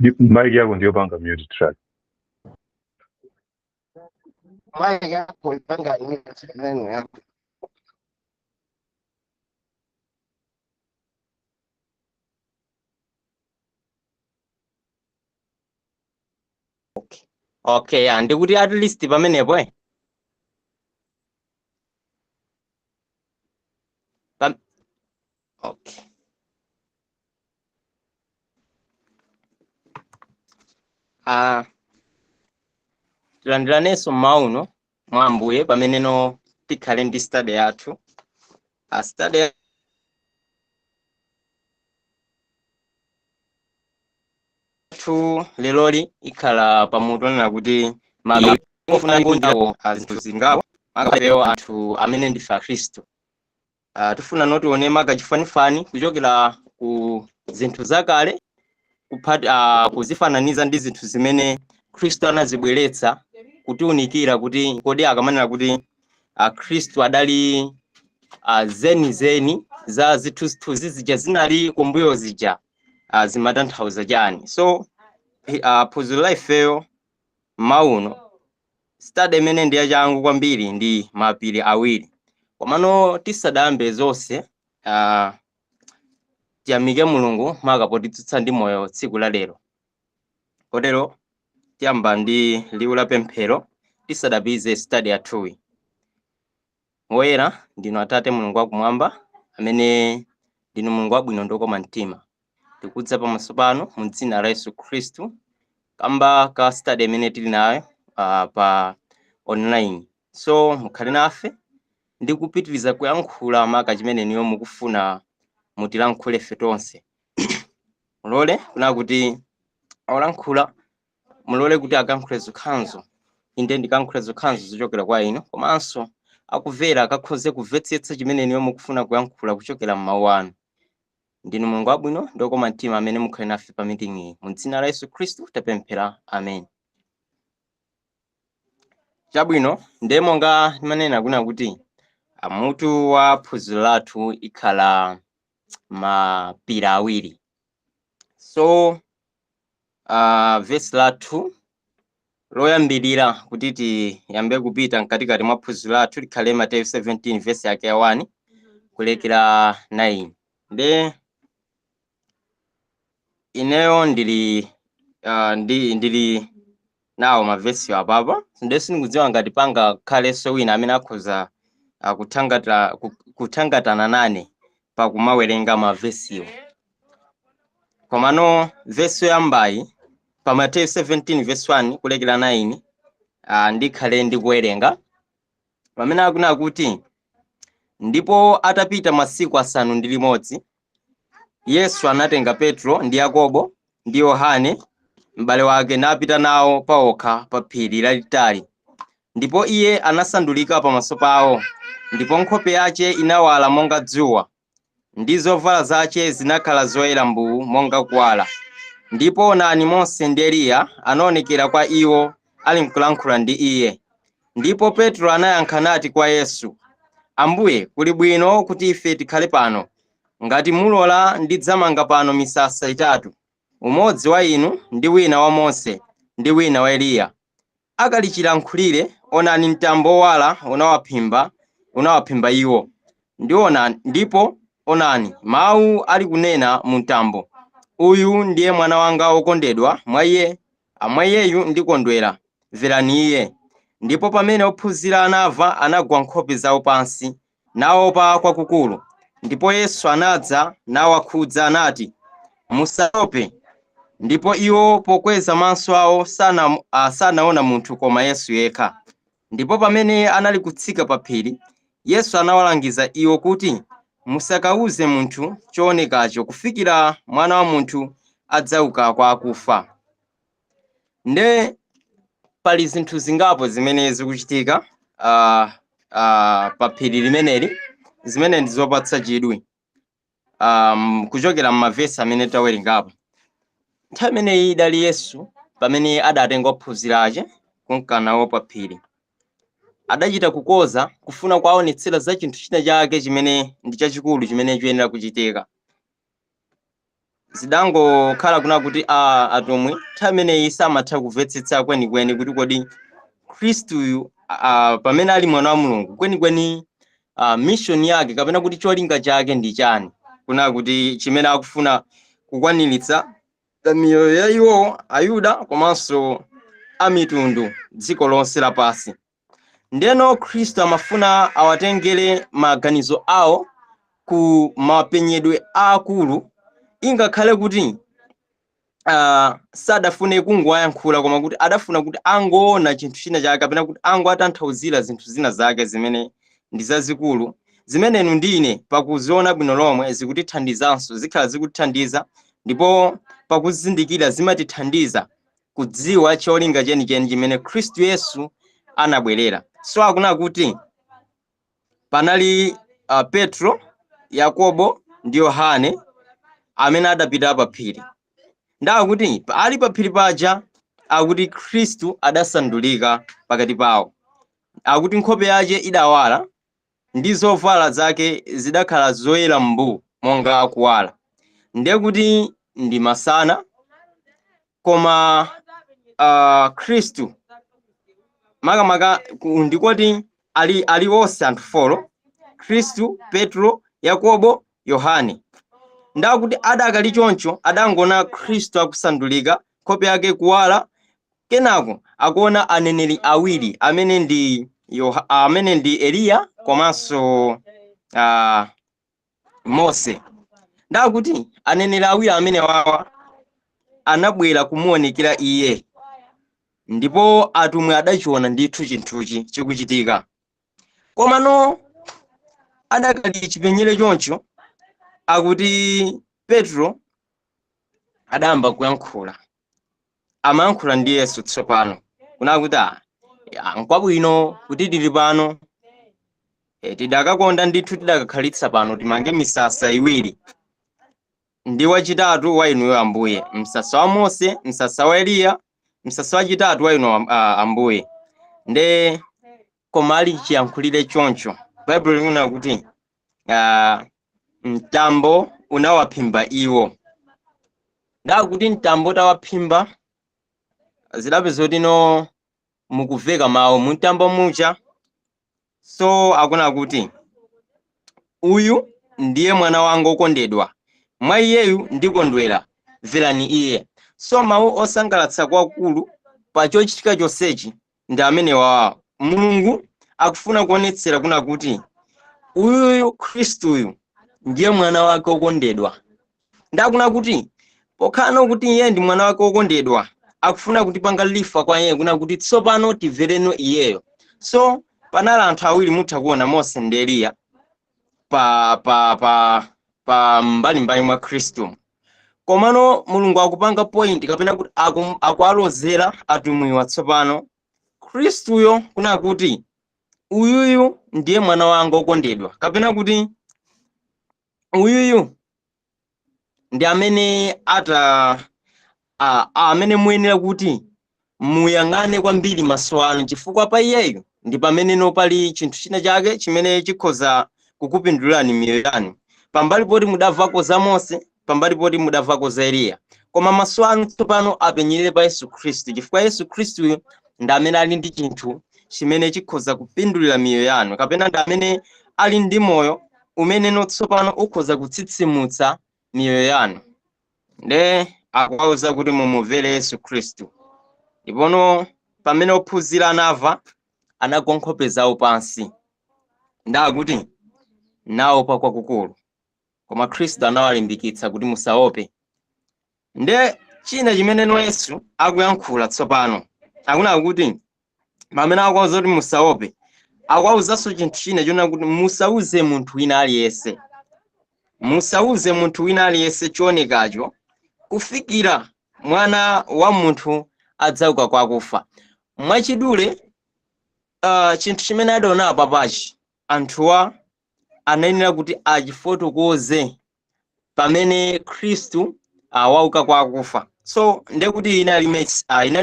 Mic yako ndiyo panga mute track. Mic yako ipanga mute neno yako. Okay, ya ndikuti at least pamenepo eh. Okay. Ah, tilandiranenso mmawa uno mwa Ambuye pameneno tikhale ndi study yathu. A study yathu leloli ikhala pamutu onena kuti mafuna kunjawo azinthu zingapo makapewo anthu amene ndife Akhristu. Tifuna notione maka chifanifani kuchokera ku zinthu zakale kuzifananiza ndi zinthu zimene Khristu anazibweretsa kutiunikira kuti kodi akamanena kuti Khristu adali zenizeni za zithunzithunzi zija zinali kumbuyo zija zimatanthauza chani. So phunziro la ifeyo mauno study imene ndi yachangu kwambiri ndi mapiri awiri. Komano tisadayambe zonse tiyamike Mulungu maka potitsutsa ndi moyo tsiku la lero. Kotero tiyamba ndi liwu la pemphero tisadapize study yathuyi. Woyera ndinu Atate Mulungu wakumwamba amene ndinu Mulungu wabwino ndi wokoma mtima. Tikudza pamaso panu mu dzina la Yesu Khristu kamba ka study imene tili nayo pa online. So mukhale nafe ndi kupitiriza kuyankhula maka chimene niyo mukufuna mutilankhule ife tonse. Mulole kuna kuti olankhula, mulole kuti akankhule zokhanzo, inde ndikankhule zokhanzo zochokera kwa inu, komanso akumvera akakhoze kumvetsetsa chimene niyo mukufuna kuyankhula kuchokera m'mawu anu. Ndinu Mulungu wabwino ndi wokoma mtima amene mukhale nafe pa meeting iyi. Mu dzina la Yesu Khristu tapemphera, amen. Chabwino, ndiye monga ndimanena kuna kuti mutu wa phunziro lathu ikhala mapiri awiri. So verse lathu loyambirira kuti tiyambe kupita mkatikati mwa phunziro lathu likhale Mateyu 17 verse yake ya 1 kulekera 9. Nde ineyo ndili ndili nawo mavesi apapa, nde sindikudziwa ngati pangakhalenso wina amene akhoza kuthangatana nane pakumawerenga mavesiwo. Komano vesi yoyambayi pa Mateyu 17 verse 1 kulekera 9 ndikhale ndikuwerenga pamene akunena kuti, ndipo atapita masiku 6 Yesu anatenga Petro ndi Yakobo ndi Yohane m'bale wake napita nawo paokha pa phiri lalitali. Ndipo iye anasandulika pamaso pawo, ndipo nkhope yace inawala monga dzuwa, ndi zovala zace zinakhala zoyera mbuu monga kuwala. Ndipo onani, Mose ndi Eliya anaonekera kwa iwo ali nkulankhula ndi iye. Ndipo Petro anayankha nati kwa Yesu, Ambuye, kuli bwino kuti ife tikhale pano. Ngati mulola, ndidzamanga pano misasa itatu, umodzi wa inu, ndi wina wa Mose, ndi wina wa Eliya. Akalichilankhulire, onani mtambo wowala unawaphimba iwo. Ndipo onani mawu ali kunena mu mtambo, uyu ndiye mwana wanga wokondedwa, mwa iyeyu ndikondwera, mverani iye. Ndipo pamene ophunzira anamva, anagwa nkhope zawo pansi, naopa kwakukulu. Ndipo Yesu anadza nawakhudza, anati, musaope. Ndipo iwo pokweza maso awo sanaona munthu koma Yesu yekha. Ndipo pamene anali kutsika pa phiri, Yesu anawalangiza iwo kuti, musakauze munthu choonekacho kufikira Mwana wa Munthu adzauka kwa akufa. Nde pali zinthu zingapo zimene zikuchitika pa phiri limeneli zimene ndi zopatsa chidwi kuchokera m'mavesi amene tawerengapo. Nthawi imeneyi idali Yesu pamene adatenga ophunzira ake kunka nawo pa phiri. Adachita kukoza kufuna kuwaonetsera za chinthu china chake chimene ndi chachikulu chimene chiyenera kuchitika. Zidangokhala kuna kuti atumwi nthawi imeneyi samatha kumvetsetsa kwenikweni kuti kodi Khristuyu, pamene ali mwana wa Mulungu kwenikweni, mission yake kapena kuti cholinga chake ndi chani, kuna kuti chimene akufuna kukwaniritsa miyoyo ya iwo Ayuda komanso amitundu dziko lonse lapansi. Ndeno Khristu amafuna awatengere maganizo awo ku mapenyedwe aakulu, ingakhale kuti sadafune kungowayankhula, koma kuti adafuna kuti angoona chinthu china chake kapena kuti angoatanthauzira zinthu zina zake zimene ndi zazikulu, zimene inu ndi ine pakuziona bwino lomwe zikutithandizanso, zikhala zikutithandiza, ndipo pakuzindikira zimatithandiza kudziwa cholinga chenicheni chimene Khristu Yesu anabwerera. So akuna kuti panali Petro, Yakobo ndi Yohane amene adapita pa phiri. Ndakuti ali pa phiri paja, akuti Khristu adasandulika pakati pawo. Akuti nkhope yake idawala ndi zovala zake zidakhala zoyera mbu monga kuwala. Ndiye kuti ndi masana, koma Khristu makamaka ndikoti ali onse anthu 4, Khristu, Petro, Yakobo, Yohane. Ndakuti adakali choncho adangona Khristu akusandulika, nkhope yake kuwala. Kenako akuona aneneri awiri amene ndi Eliya komanso Mose. Ndakuti aneneri awiri amene wawa anabwera kumuonekera iye, ndipo atumwi adachiona ndithu chinthuchi chikuchitika. Komano adakali chipenyere choncho, akuti Petro adayamba kuyankhula, amayankhula ndi Yesu tsopano, kunakuti, "Nkwabwino kuti tili pano. Tidakakonda ndithu tidakakhalitsa pano, timange misasa iwiri ndi wachitatu wa inuyo Ambuye, msasa wa Mose, msasa wa Eliya, msasa wachitatu wa inu Ambuye." Nde koma ali chiyankhulire choncho, Baibulo likunena kuti mtambo unawaphimba iwo. Ndakuti mtambo utawaphimba, zidapeza kuti no mukuveka mawu mumtambo mucha. So akuna kuti, "Uyu ndiye mwana wanga wokondedwa, mwa iyeyu ndikondwera, mverani iye." So mawu osangalatsa kwakulu pa chochitika chonsechi ndi amene wawa. Mulungu akufuna kuonetsera kuna kuti uyuyu Khristuyu ndiye mwana wake wokondedwa. Ndakuna kuti pokhala kuti iye ndi mwana wake wokondedwa, akufuna kutipanga refer kwa iye, kuna kuti tsopano timvereno iyeyo. So panali anthu awiri, mutha kuona Mose ndi Eliya pa mbalimbali mwa Khristu. Komano Mulungu akupanga point kapena kuti akualozera atumwiwa tsopano Khristuyo, kuna kuti uyuyu ndiye mwana wanga wokondedwa, kapena kuti uyuyu ndi amene ata amene muyenera kuti muyang'ane kwambiri maso anu, chifukwa pa iyeyo ndi pameneno pali chinthu china chake chimene chikhoza kukupindulirani miyoyo yanu. Pambali poti mudamvako za Mose, pambali poti mudamvako za Eliya, koma maso anu tsopano apenyerere pa Yesu Khristu, chifukwa Yesu Khristuyo ndi amene ali ndi chinthu chimene chikhoza kupindulira miyoyo yanu, kapena ndi amene ali ndi moyo umene tsopano ukhoza kutsitsimutsa miyoyo yanu. Nde akuwauza kuti mumumvere Yesu Khristu. Ndipono pamene ophunzira anamva, anagwa nkhope zawo pansi, ndakuti naopa kwakukulu. Koma Khristu anawalimbikitsa kuti musaope. Nde china chimene Yesu akuyankhula tsopano, akunena kuti pamene akuwauza kuti musaope, akuwawuzanso chinthu china chonena kuti musauze munthu wina aliyense, musauze munthu wina aliyense choonekacho kufikira mwana wa munthu adzauka kwa akufa. Mwachidule, chinthu chimene adaona papachi, anthuwa anayenera kuti achifotokoze pamene Khristu wauka kwa akufa. So ndekuti inali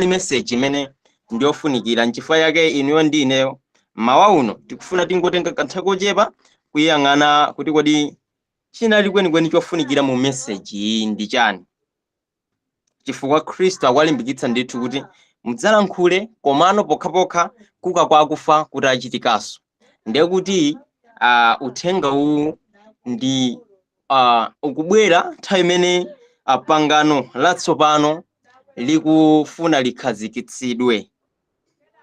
message imene ndiyofunikira. Nchifukwa yake inuyo ndi ineyo mawa uno tikufuna tingotenga kanthawi kochepa kuyang'ana kuti kodi Chinali kwenikweni chofunikira mu message iyi ndi chani? Chifukwa Khristu akuwalimbikitsa ndithu kuti mudzalankhule, komano pokhapokha kuuka kwa akufa kuti achitikanso. Ndiye kuti uthenga uwu ndi ukubwera nthawi imene pangano latsopano likufuna likhazikitsidwe,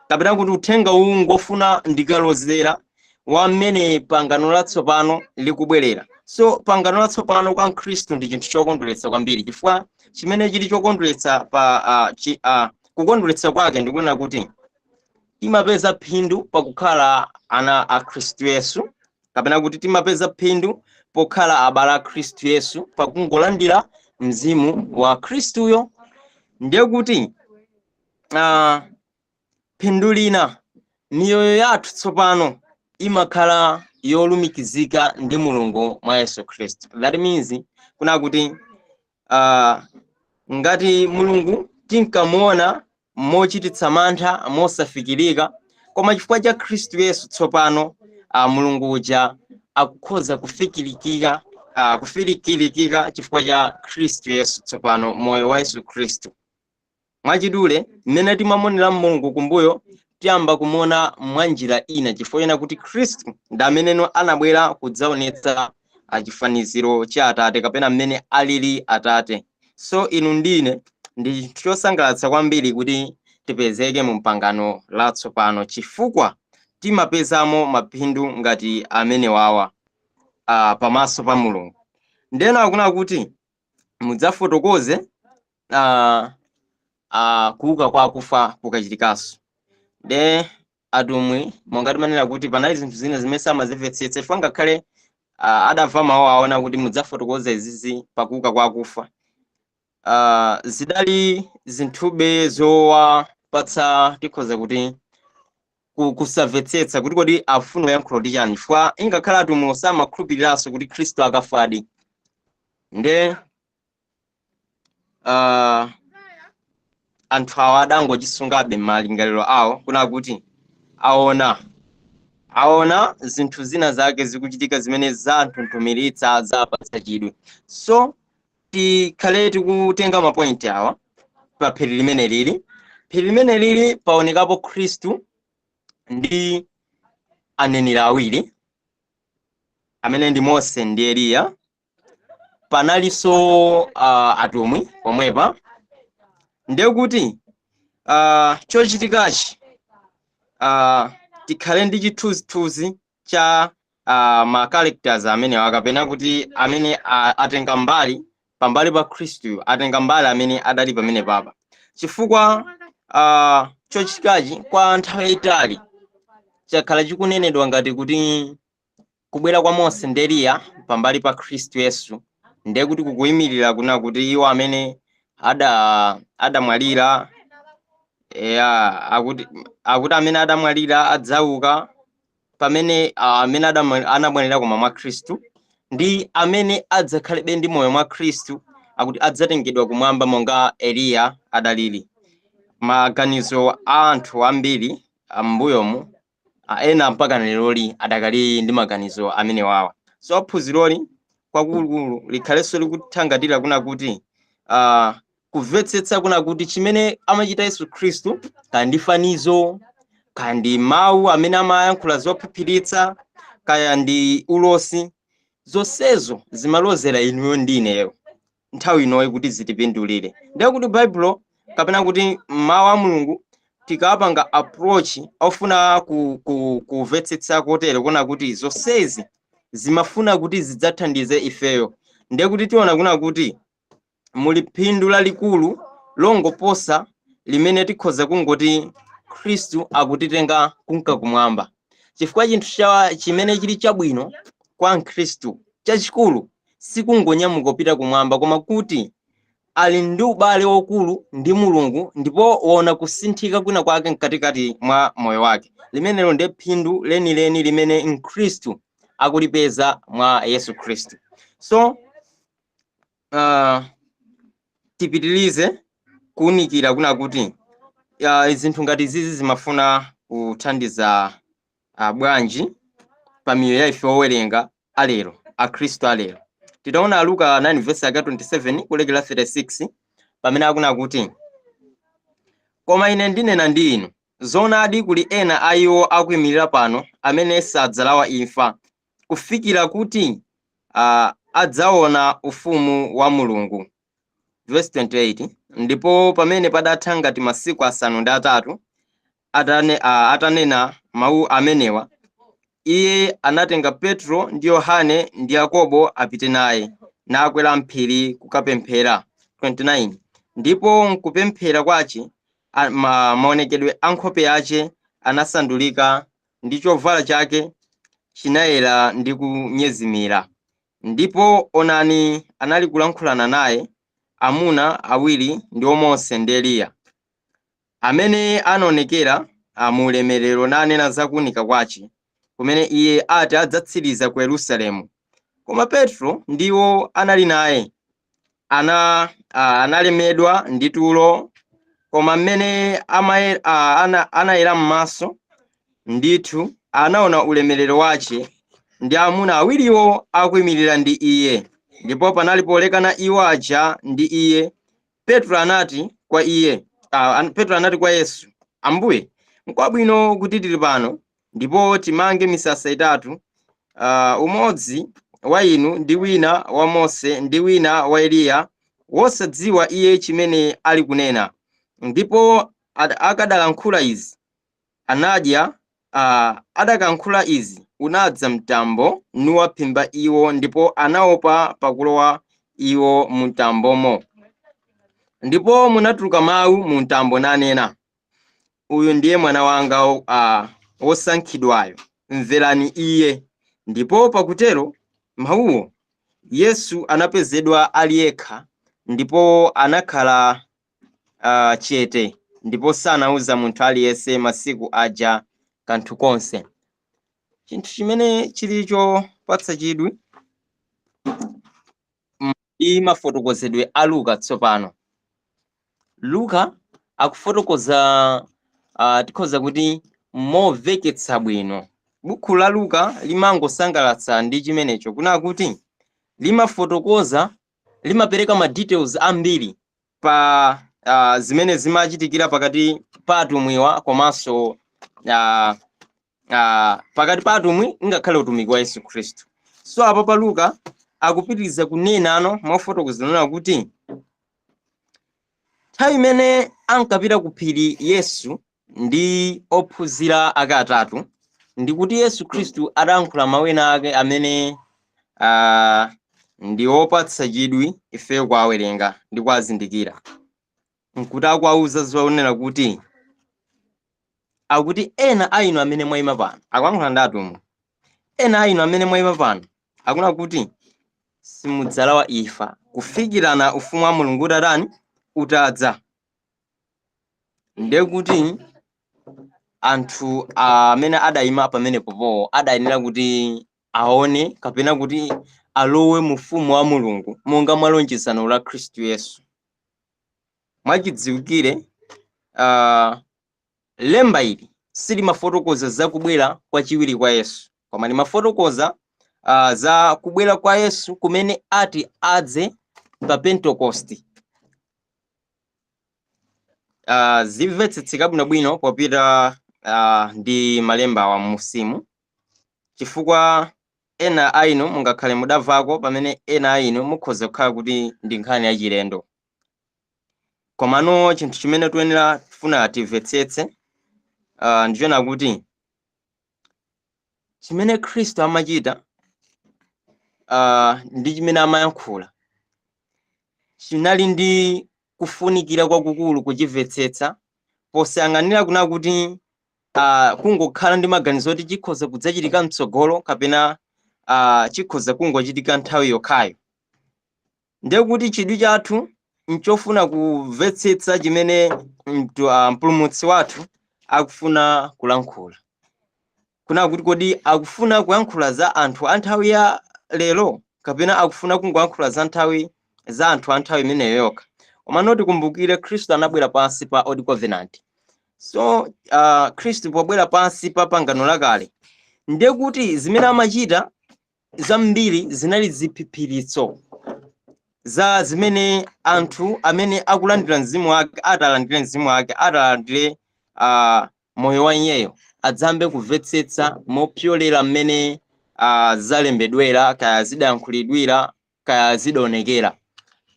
kapena kuti uthenga uwu ngofuna ndikalozera wa mmene pangano latsopano likubwerera. So pangano latsopano kwa Mkhristu ndi chinthu chokondweretsa kwambiri, chifukwa chimene chili chokondweretsa pa kukondweretsa kwake ndikuona kuti timapeza phindu pakukhala ana a Khristu Yesu, kapena kuti timapeza phindu pokhala abale a Khristu Yesu pakungolandira mzimu wa Khristuyo. Ndiye kuti phindu lina, miyoyo yathu tsopano imakhala yolumikizika ndi Mulungu mwa Yesu Khristu. That means kuna kuti ngati Mulungu tinkamuona mochititsa mantha, mosafikirika, koma chifukwa cha Khristu Yesu tsopano Mulungu uja akukhoza kufikirikika chifukwa cha Khristu Yesu. Tsopano moyo wa Yesu Khristu, mwachidule, mmene timamonera Mulungu kumbuyo, tiyamba kumuona mwa njira ina, chifukwa ena kuti Khristu ndi ameneno anabwera kudzaonetsa chifaniziro cha Atate, kapena mmene alili Atate. So inu ndine ndi chinthu chosangalatsa kwambiri kuti tipezeke mu pangano latsopano, chifukwa timapezamo maphindu ngati amene wawa pamaso pa Mulungu. Ndena akuna kuti mudzafotokoze kuuka kwa akufa kukachitikanso. Nde atumwi, monga timanena kuti panali zinthu zina zimene samazimvetsetsa, chifukwa ngakhale adamva mawu aona kuti mudzafotokoza izizi pakuuka kwa akufa, zidali zinthube zowapatsa, tikhoza kuti, kusamvetsetsa kuti kodi afuna kuyankhula kuti chani, chifukwa ingakhale atumwi samakhulupiriranso kuti Khristu akafadi. Nde anthu awa adangochisungabe m'malingaliro awo kuna kuti aona zinthu zina zake zikuchitika zimene zanthunthumilitsa, zapatsa chidwi. So tikhale tikutenga mapointi awa pa phiri limene lili. Phiri limene lili paonekapo Khristu ndi aneneri awiri amene ndi Mose ndi Eliya. Panalinso atumwi pomwepa. Ndiye kuti chochitikachi tikhale ndi chithunzithunzi cha ma characters amenewa, kapena kuti amene atenga mbali pambali pa Khristu, atenga mbali amene adali pamene papa, chifukwa chochitikachi kwa nthawi yayitali chakhala chikunenedwa ngati kuti kubwera kwa Mose ndi Eliya pambali pa Khristu Yesu ndiye kuti kukuyimirira kuna kuti iwo amene adamwalira, ya akuti amene adamwalira adzauka pamene amene anamwalira koma mwa Khristu ndi amene adzakhalebe ndi moyo mwa Khristu, akuti adzatengedwa kumwamba monga Eliya adalili. Maganizo a anthu ambiri am'mbuyomu, ena mpaka leroli adakali ndi maganizo amene wawa. So phunziroli kwakukulu likhalenso likuthangatira kuna kuti kumvetsetsa kuna kuti chimene amachita Yesu Khristu, kaya ndi fanizo, kaya ndi mawu amene amayankhula zophiphiritsa, kaya ndi ulosi, zonsezo zimalozera inuyo ndi ineyo nthawi inoyi kuti zitipindulire. Ndiye kuti Baibulo, kapena kuti mawu a Mulungu, tikapanga approach ofuna kumvetsetsa kotero kuna kuti zonsezi zimafuna kuti zidzathandize ifeyo, ndiye kuti tiona kuna kuti muli phindu lalikulu longoposa limene tikhoza kungoti Khristu akutitenga kunka kumwamba, chifukwa chinthu chimene chili chabwino kwa Mkhristu chachikulu sikungonyamuka kupita kumwamba, koma kuti ali ndi ubale wokulu ndi Mulungu ndipo wona kusinthika kwina kwake mkatikati mwa moyo wake. Limenelo ndiye phindu lenileni limene Mkhristu akulipeza mwa Yesu Khristu. So tipitilize kuwunikira kuna kuti zinthu ngati zizi zimafuna kuthandiza bwanji pa miyoyo ya ife owerenga alero, Akhristu alero. Titaona Luka 9 verse yake 27 kulekera 36, pamene akuna kuti, "Koma ine ndinena ndi inu, zoonadi kuli ena a iwo akuyimirira pano amene sadzalawa imfa kufikira kuti adzaona ufumu wa Mulungu." Verse 28, "Ndipo pamene padatha ngati masiku 8 atanena mawu amenewa, iye anatenga Petro ndi Yohane ndi Yakobo apite naye, nakwera mphiri kukapemphera." 29, "Ndipo nkupemphera kwace maonekedwe a nkhope yace anasandulika, ndi chovala chake chinayera ndi kunyezimira. Ndipo onani, anali kulankhulana naye amuna awiri, ndi Mose ndi Eliya, amene anaonekera mu ulemerero, nanena za kuunika kwace kumene iye ati adzatsiriza ku Yerusalemu. Koma Petro ndiwo anali naye analemedwa ndi tulo. Koma mmene anayera m'maso ndithu, anaona ulemerero wace ndi amuna awiriwo akuyimirira ndi iye. Ndipo panali polekana iwo aja ndi iye, Petro anati kwa Yesu, 'Ambuye, nkwabwino kuti tili pano, ndipo timange misasa itatu, umodzi wa inu, ndi wina wa Mose, ndi wina wa Eliya, wosadziwa iye chimene ali kunena. Ndipo akadalankhula izi, anadya adakankhula izi, unadza mtambo nuwaphimba iwo, ndipo anaopa pakulowa iwo mu mtambomo. Ndipo munatuluka mawu mu mtambo nanena, 'Uyu ndiye mwana wanga wosankhidwayo, mverani iye.' Ndipo pakutero mawuwo, Yesu anapezedwa ali yekha, ndipo anakhala chete, ndipo sanauza munthu aliyense masiku aja kanthu konse." Chinthu chimene chili chopatsa chidwi ndi mafotokozedwe a Luka. Tsopano Luka akufotokoza, tikhoza kuti momveketsa bwino. Buku la Luka limangosangalatsa ndi chimenecho, kuna kuti limafotokoza, limapereka ma details ambiri pa zimene zimachitikira pakati pa atumwiwa, komanso pakati pa atumwi, ngakhale utumiki wa Yesu Khristu. So apa pa Luka akupitiriza kunena ano mofotokoza nena kuti nthawi imene ankapita ku phiri Yesu ndi ophunzira ake atatu, ndikuti Yesu Khristu adayankhula mawu ena ake amene ndi opatsa chidwi ifeyo kuwawerenga ndi kuwazindikira. Nkuti akuwauza zonena kuti, akuti, "Ena a inu amene mwayima pano," akuyankhula ndi atumwi, "ena a inu amene mwayima pano, akuna kuti simudzalawa imfa kufikirana ufumu wa Mulungu utatani? Utadza." Ndiye kuti anthu amene adayima pamenepopo adayenera kuti aone kapena kuti alowe mu ufumu wa Mulungu monga mwa lonjezano la Khristu Yesu. Mwachidziwikire, lemba ili silimafotokoza za kubwera kwachiwiri kwa Yesu, koma limafotokoza za kubwera kwa Yesu kumene ati adze pa Pentekosti. Zimvetsetseka bwinobwino popita ndi malemba awa musimu, chifukwa ena a inu mungakhale mudamvako, pamene ena a inu mukhoza kukhala kuti ndi nkhani yachilendo. Komano chinthu chimene tiyenera kufuna timvetsetse ndichona kuti chimene Khristu amachita ndi chimene amayankhula chinali ndi kufunikira kwakukulu kuchimvetsetsa, posayang'anira kuna kuti kungokhala ndi maganizo oti chikhoza kudzachitika mtsogolo kapena chikhoza kungochitika nthawi yokhayo. Ndiye kuti chidwi chathu nchofuna kumvetsetsa chimene mpulumutsi wathu akufuna kulankhula, kuna kuti kodi akufuna kuyankhula za anthu a nthawi ya lero kapena akufuna kungoyankhula za nthawi za anthu a nthawi imeneyo yokha? Koma noti kumbukire, Khristu anabwera pansi pa Old Covenant. So Khristu pobwera pansi pa pangano lakale, ndiye kuti zimene amachita Zambiri zinali ziphiphiritso za zimene anthu amene akulandira mzimu wake, atalandire mzimu wake, atalandire moyo wa iyeyo, adzambe kumvetsetsa mopyolera mmene zalembedwera, kaya zidayankhulidwira, kaya zidaonekera,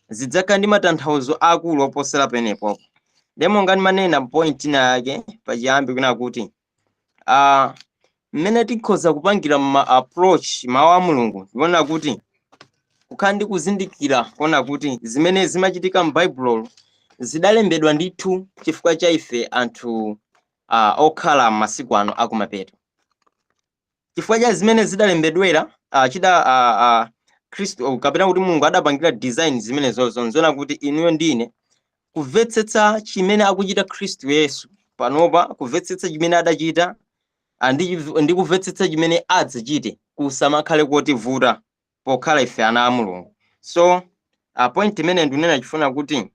zidzakhala ndi matanthauzo akulu oposera penepo. Ndiye monga ndimanena point ina yake pachiyambi kuna kuti mmene tikhoza kupangira ma approach mawu a Mulungu, ndikuona kuti kukhala ndi kuzindikira kuona kuti zimene zimachitika m'Baibulo zidalembedwa ndithu chifukwa cha ife anthu okhala m'masiku ano akumapeto. Chifukwa cha zimene zidalembedwera chida Khristu, kapena kuti Mulungu adapangira design zimenezozo, nzona kuti inuyo ndine kumvetsetsa chimene akuchita Khristu Yesu panopa, kumvetsetsa chimene adachita ndi kumvetsetsa chimene adzachite, kusamakhale kotivuta pokhala ife ana a Mulungu. So point imene ndikunena chifuna kuti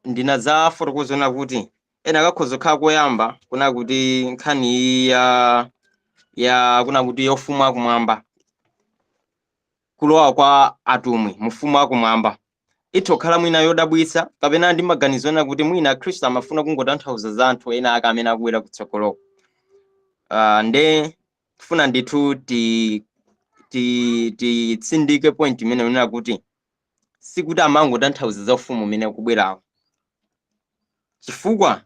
ndinadzafotokozana kuti ena kakhoza kukhala koyamba kuna kuti nkhani iyi ya kuna kuti yofumu akumwamba, kulowa kwa atumwi mufumu akumwamba, itha kukhala mwina yodabwitsa kapena ndi maganizo ena kuti mwina Khristu amafuna kungotanthauza za anthu ena ake amene akubwera kutsogoloko. Nde funa ndithu ti ti titsindike point imene unena kuti sikuti amangotanthauza za ufumu umene ukubwerawo, chifukwa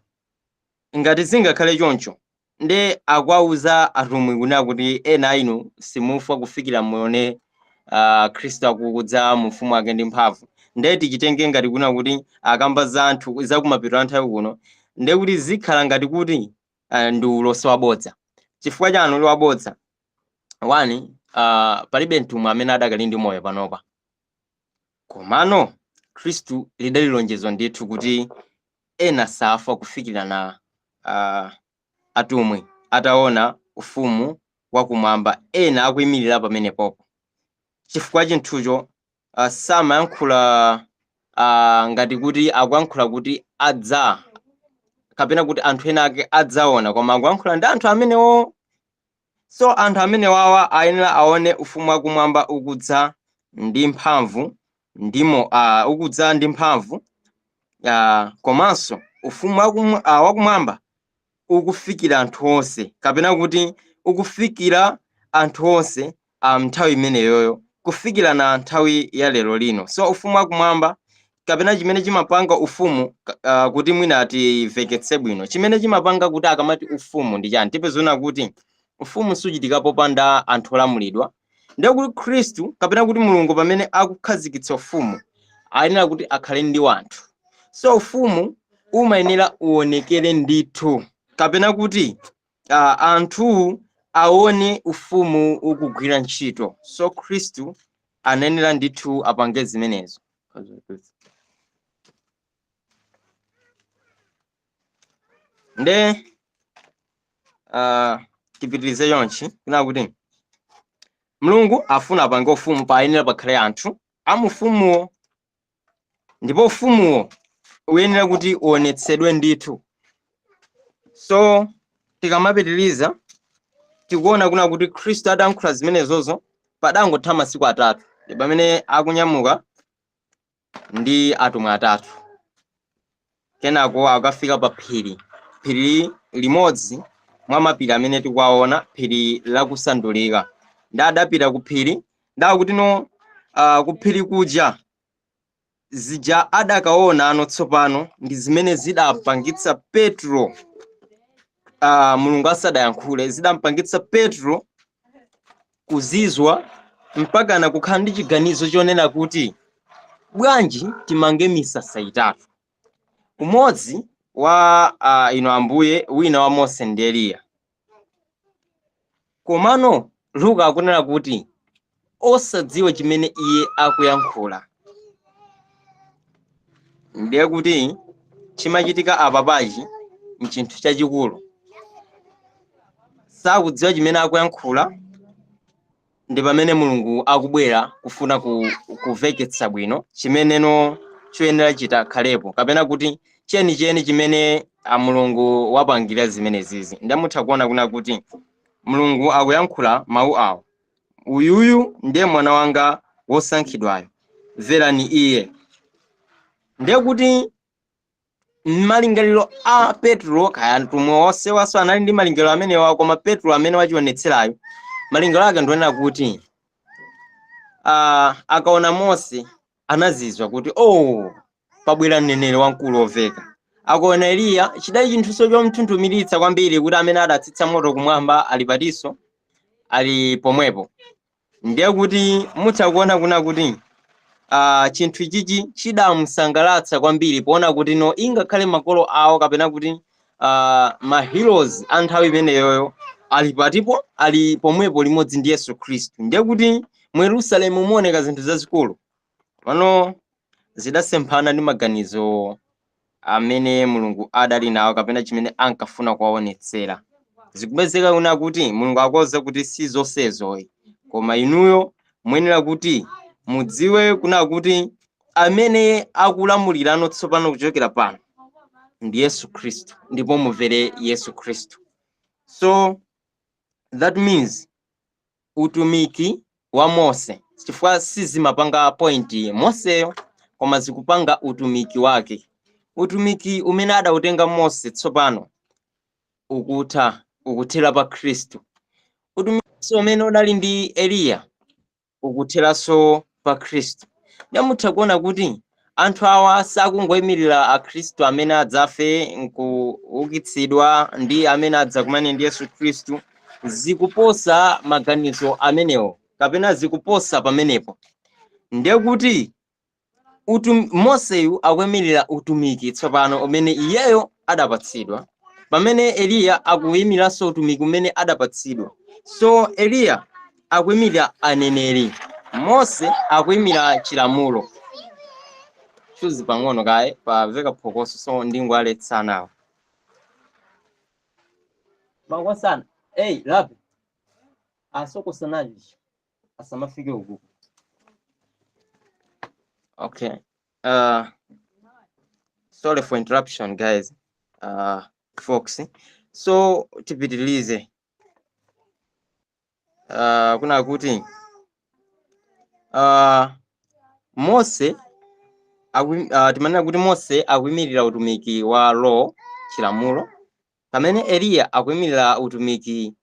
ngati zingakhale choncho, nde akuwauza atumwi kunena kuti ena a inu simufa kufikira muone Khristu akudza mu ufumu wake ndi mphamvu. Nde tichitenge ngati kuna kuti akamba za anthu za kumapeto a nthawi kuno, nde kuti zikhala ngati kuti ndi ulosi wabodza. Chifukwa chani uli wabodza? One, palibe mtumwi amene adakali ndi moyo panopa, komano Khristu lidali lonjezo ndithu kuti ena safa kufikira na atumwi ataona ufumu wakumwamba, ena akuyimirira pamenepopo. Chifukwa chinthucho samayankhula ngati kuti akuyankhula kuti adza kapena kuti anthu ena ake adzaona, koma akuyankhula ndi anthu amenewo. So anthu amene wawa ayenera aone ufumu wakumwamba ukudza ndi mphamvu ndimo ukudza ndi mphamvu, komanso ufumu wakumwamba ukufikira anthu onse, kapena kuti ukufikira anthu onse nthawi imeneyoyo kufikira na nthawi ya lero lino. So ufumu wakumwamba kapena chimene chimapanga ufumu kuti mwina timveketse bwino chimene chimapanga kuti akamati ufumu ndi chani, tipezona kuti ufumu suchitika popanda anthu olamulidwa. Ndiye kuti Khristu kapena kuti Mulungu pamene akukhazikitsa ufumu ayenera kuti akhale ndi wanthu. So ufumu umayenera uonekere ndithu, kapena kuti anthu aone ufumu ukugwira ntchito. So Khristu anayenera ndithu apange zimenezo. Nde tipitirize chonchi kuna kuti Mulungu afuna apange ufumu, payenera pakhale anthu amufumuwo, ndipo ufumuwo uyenera kuti uonetsedwe ndithu. So tikamapitiriza tikuona kuna kuti Khristu atayankhula zimenezozo padangotha masiku 3 ndi pamene akunyamuka ndi atumwi 3, kenako akafika pa phiri, phiri limodzi mwa mapiri amene tikuwaona, phiri lakusandulika. Ndi adapita ku phiri, ndakuti no ku phiri kuja zija adakaona ano tsopano ndi zimene zidapangitsa Petro, Mulungu asadayankhule, zidampangitsa Petro kuzizwa mpaka na kukhala ndi chiganizo chonena kuti bwanji timange misasa 3, umodzi wa inu Ambuye, wina wa Mose ndi Eliya. Komano Luka akunena kuti osadziwa chimene iye akuyankhula. Ndiye kuti chimachitika apa pachi nchinthu chachikulu, sakudziwa chimene akuyankhula. Ndi pamene Mulungu akubwera kufuna kumveketsa bwino chimeneno choyenera chitakhalepo, kapena kuti chenicheni chimene a Mulungu wapangira zimenezizi. Ndamutha kuona kuna kuti Mulungu akuyankhula mawu awo: "Uyuyu ndiye mwana wanga wosankhidwayo, mverani iye." Ndiye kuti malingaliro a Petro, kaya mtumwi wonse waso anali ndi malingaliro amenewa, koma Petro amene wachionetserayo, malingaliro ake ndionena kuti akaona Mose anazizwa kuti, "Oh, pabwera mneneri wamkulu woveka." Akaona Eliya, chidali chinthuso chomtunthumiritsa kwambiri kuti amene adatsitsa moto kumwamba ali patiso, ali pomwepo. Ndiye kuti mutha kuona kuna kuti chinthu ichichi chidamusangalatsa kwambiri poona kuti no, ingakhale makolo awo kapena kuti ma heroes a nthawi imeneyoyo ali patipo, ali pomwepo limodzi ndi Yesu Khristu. Ndiye kuti mu Yerusalemu muoneka zinthu zazikulu. Pano zidasemphana ndi maganizo amene Mulungu adali nawo kapena chimene ankafuna kuwaonetsera. Zikupezeka kuna kuti Mulungu akuwuza kuti si zonsezoyi, koma inuyo muyenera kuti mudziwe kuna kuti amene akulamulirano tsopano kuchokera pano ndi Yesu Khristu, ndipo mumvere Yesu Khristu. So that means utumiki wa Mose, chifukwa sizimapanga point Moseyo, koma zikupanga utumiki wake. Utumiki umene adautenga Mose tsopano ukutha, ukuthera pa Khristu. Utumiki umene udali ndi Eliya ukutheranso pa Khristu. Ndiye mutha kuona kuti anthu awa sakungoyimirira akhristu amene adzafe nkuukitsidwa ndi amene adzakumane ndi Yesu Khristu. Zikuposa maganizo amenewo kapena zikuposa pamenepo. Ndiye kuti Moseyu akuyimirira utumiki tsopano umene iyeyo adapatsidwa, pamene Eliya akuyimiranso utumiki umene adapatsidwa. So Eliya akuyimirira aneneri, Mose akuyimira chilamulo. Chuzi pang'ono kaye, pamveka phokoso, so ndingoaletsanawo makosana. Ei lapi asokosanaji asamafike uku. Okay, sorry for interruption, guys, folks. So tipitilize. Kuna kuti Mose timanena kuti Mose akuyimirira utumiki wa law, chilamulo, pamene Eliya akuyimirira utumiki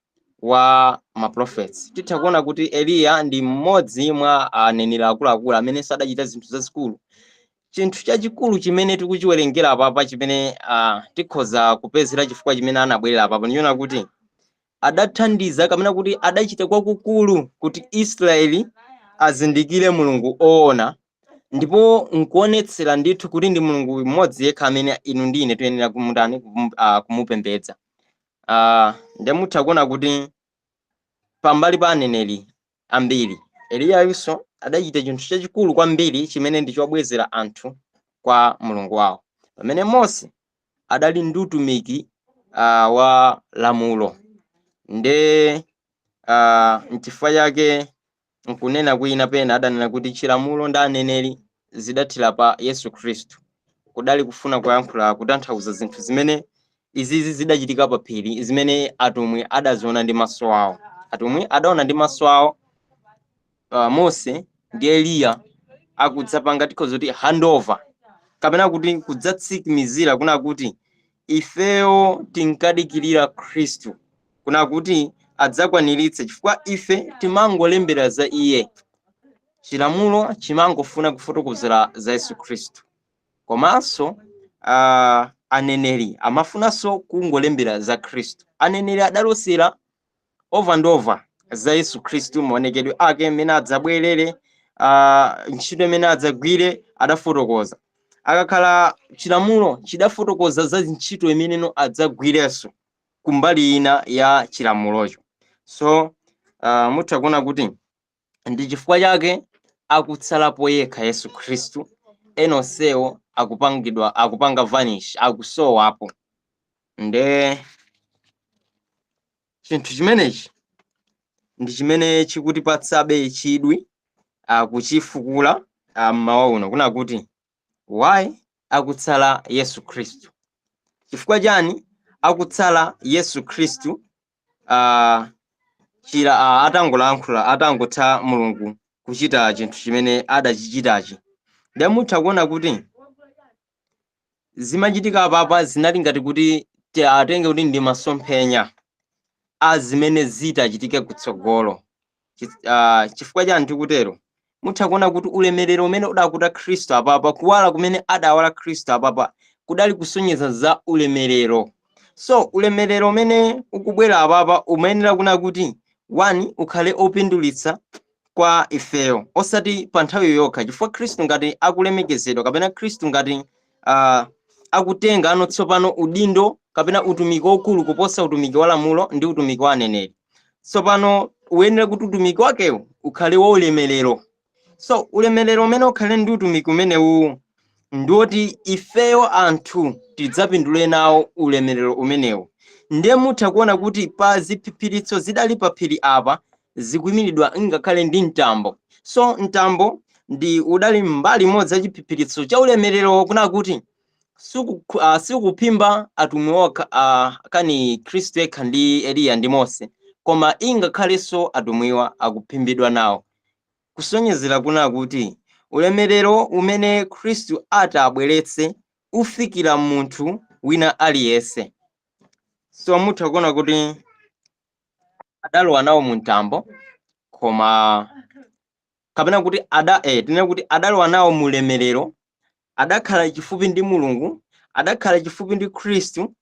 wa ma prophets. Titha kuona kuti Eliya ndi mmodzi mwa aneneri akuluakulu amene sadachita zinthu zazikulu. Chinthu chachikulu chimene tikuchiwerengera apapa, chimene tikhoza kupezera chifukwa chimene anabwerera apapa, ndiona kuti adathandiza kapena kuti adachita kwakukulu kuti Israeli azindikire Mulungu oona, ndipo nkuonetsera ndithu kuti ndi Mulungu mmodzi yekha amene inu ndi ine tiyenera kumutani, kumupembedza. Ndiye mutha kuona kuti pambali pa aneneri ambiri, Eliyayunso adachita chinthu chachikulu kwambiri chimene ndi chobwezera anthu kwa Mulungu wawo, pamene Mose adali ndi utumiki wa lamulo. Nde nchifukwa chake nkunena kwina pena adanena kuti chilamulo ndi aneneri zidathira pa Yesu Khristu. Kudali kufuna kuyankhula, kutanthauza zinthu zimene izizi zidachitika pa phiri, zimene atumwi adaziona ndi maso awo. Atumwi adaona ndi maso awo Mose ndi Eliya akudzapanga, tikhoza kuti handover kapena kuti kudzatsimikizira kuna kuti ifeyo tinkadikirira Khristu kuna kuti adzakwaniritse, chifukwa ife timangolembera za iye. Chilamulo chimangofuna kufotokozera za Yesu Khristu, komanso aneneri amafunanso kungolembera za Khristu. Aneneri adalosera over and over za Yesu Khristu, maonekedwe ake, mmene adzabwerere, ntchito imene adzagwire, adafotokoza. Akakhala chilamulo chidafotokoza za ntchito imeneno adzagwirenso kumbali ina ya chilamulocho. So mutha kuona kuti ndi chifukwa chake akutsalapo yekha Yesu Khristu, enonsewo akupangidwa, akupanga vanish, akusowapo. Nde chinthu chimenechi ndi chimene chikutipatsabe chidwi kuchifukula mmawa uno, kuna kuti why akutsala Yesu Khristu, chifukwa chani akutsala Yesu Khristu? Chira atangolankhula, atangotha Mulungu kuchita chinthu chimene adachichitachi. Ndiye mutha kuona kuti zimachitika apapa zinali ngati kuti atenge kuti ndi masomphenya a zimene zitachitike kutsogolo. Chifukwa chani tikutero? Mutha kuona kuti ulemerero umene udakuta Khristu apapa, kuwala kumene adawala Khristu apapa, kudali kusonyeza za ulemerero. So ulemerero umene ukubwera apapa umayenera kuna kuti one, ukhale opindulitsa kwa ifeyo, osati pa nthawi yokha, chifukwa Khristu ngati akulemekezedwa kapena Khristu ngati akutenga ano tsopano udindo kapena utumiki waukulu kuposa utumiki wa lamulo ndi utumiki wa aneneri, tsopano uyenera kuti utumiki wakewo ukhale wa ulemerero. So ulemerero umene ukhale ndi utumiki umenewu ndiwoti ifeyo anthu tidzapindule nawo ulemerero umenewu. Ndiye mutha kuona kuti pa ziphiphiritso zidali pa phiri apa zikuyimiridwa ngakhale ndi mtambo. So mtambo ndi udali mbali imodzi ya chiphiphiritso cha ulemerero, kuna kuti sikuphimba atumwi okha, kani Khristu yekha ndi Eliya ndi Mose, koma ingakhalenso atumwiwa akuphimbidwa nawo, kusonyezera kuna kuti ulemerero umene Khristu atabweretse ufikira munthu wina aliyense. So mutha kuona kuti adalowa nawo mu mtambo, koma kapena kuti tinene kuti adalowa nawo mu ulemerero, adakhala chifupi ndi Mulungu, adakhala chifupi ndi Khristu,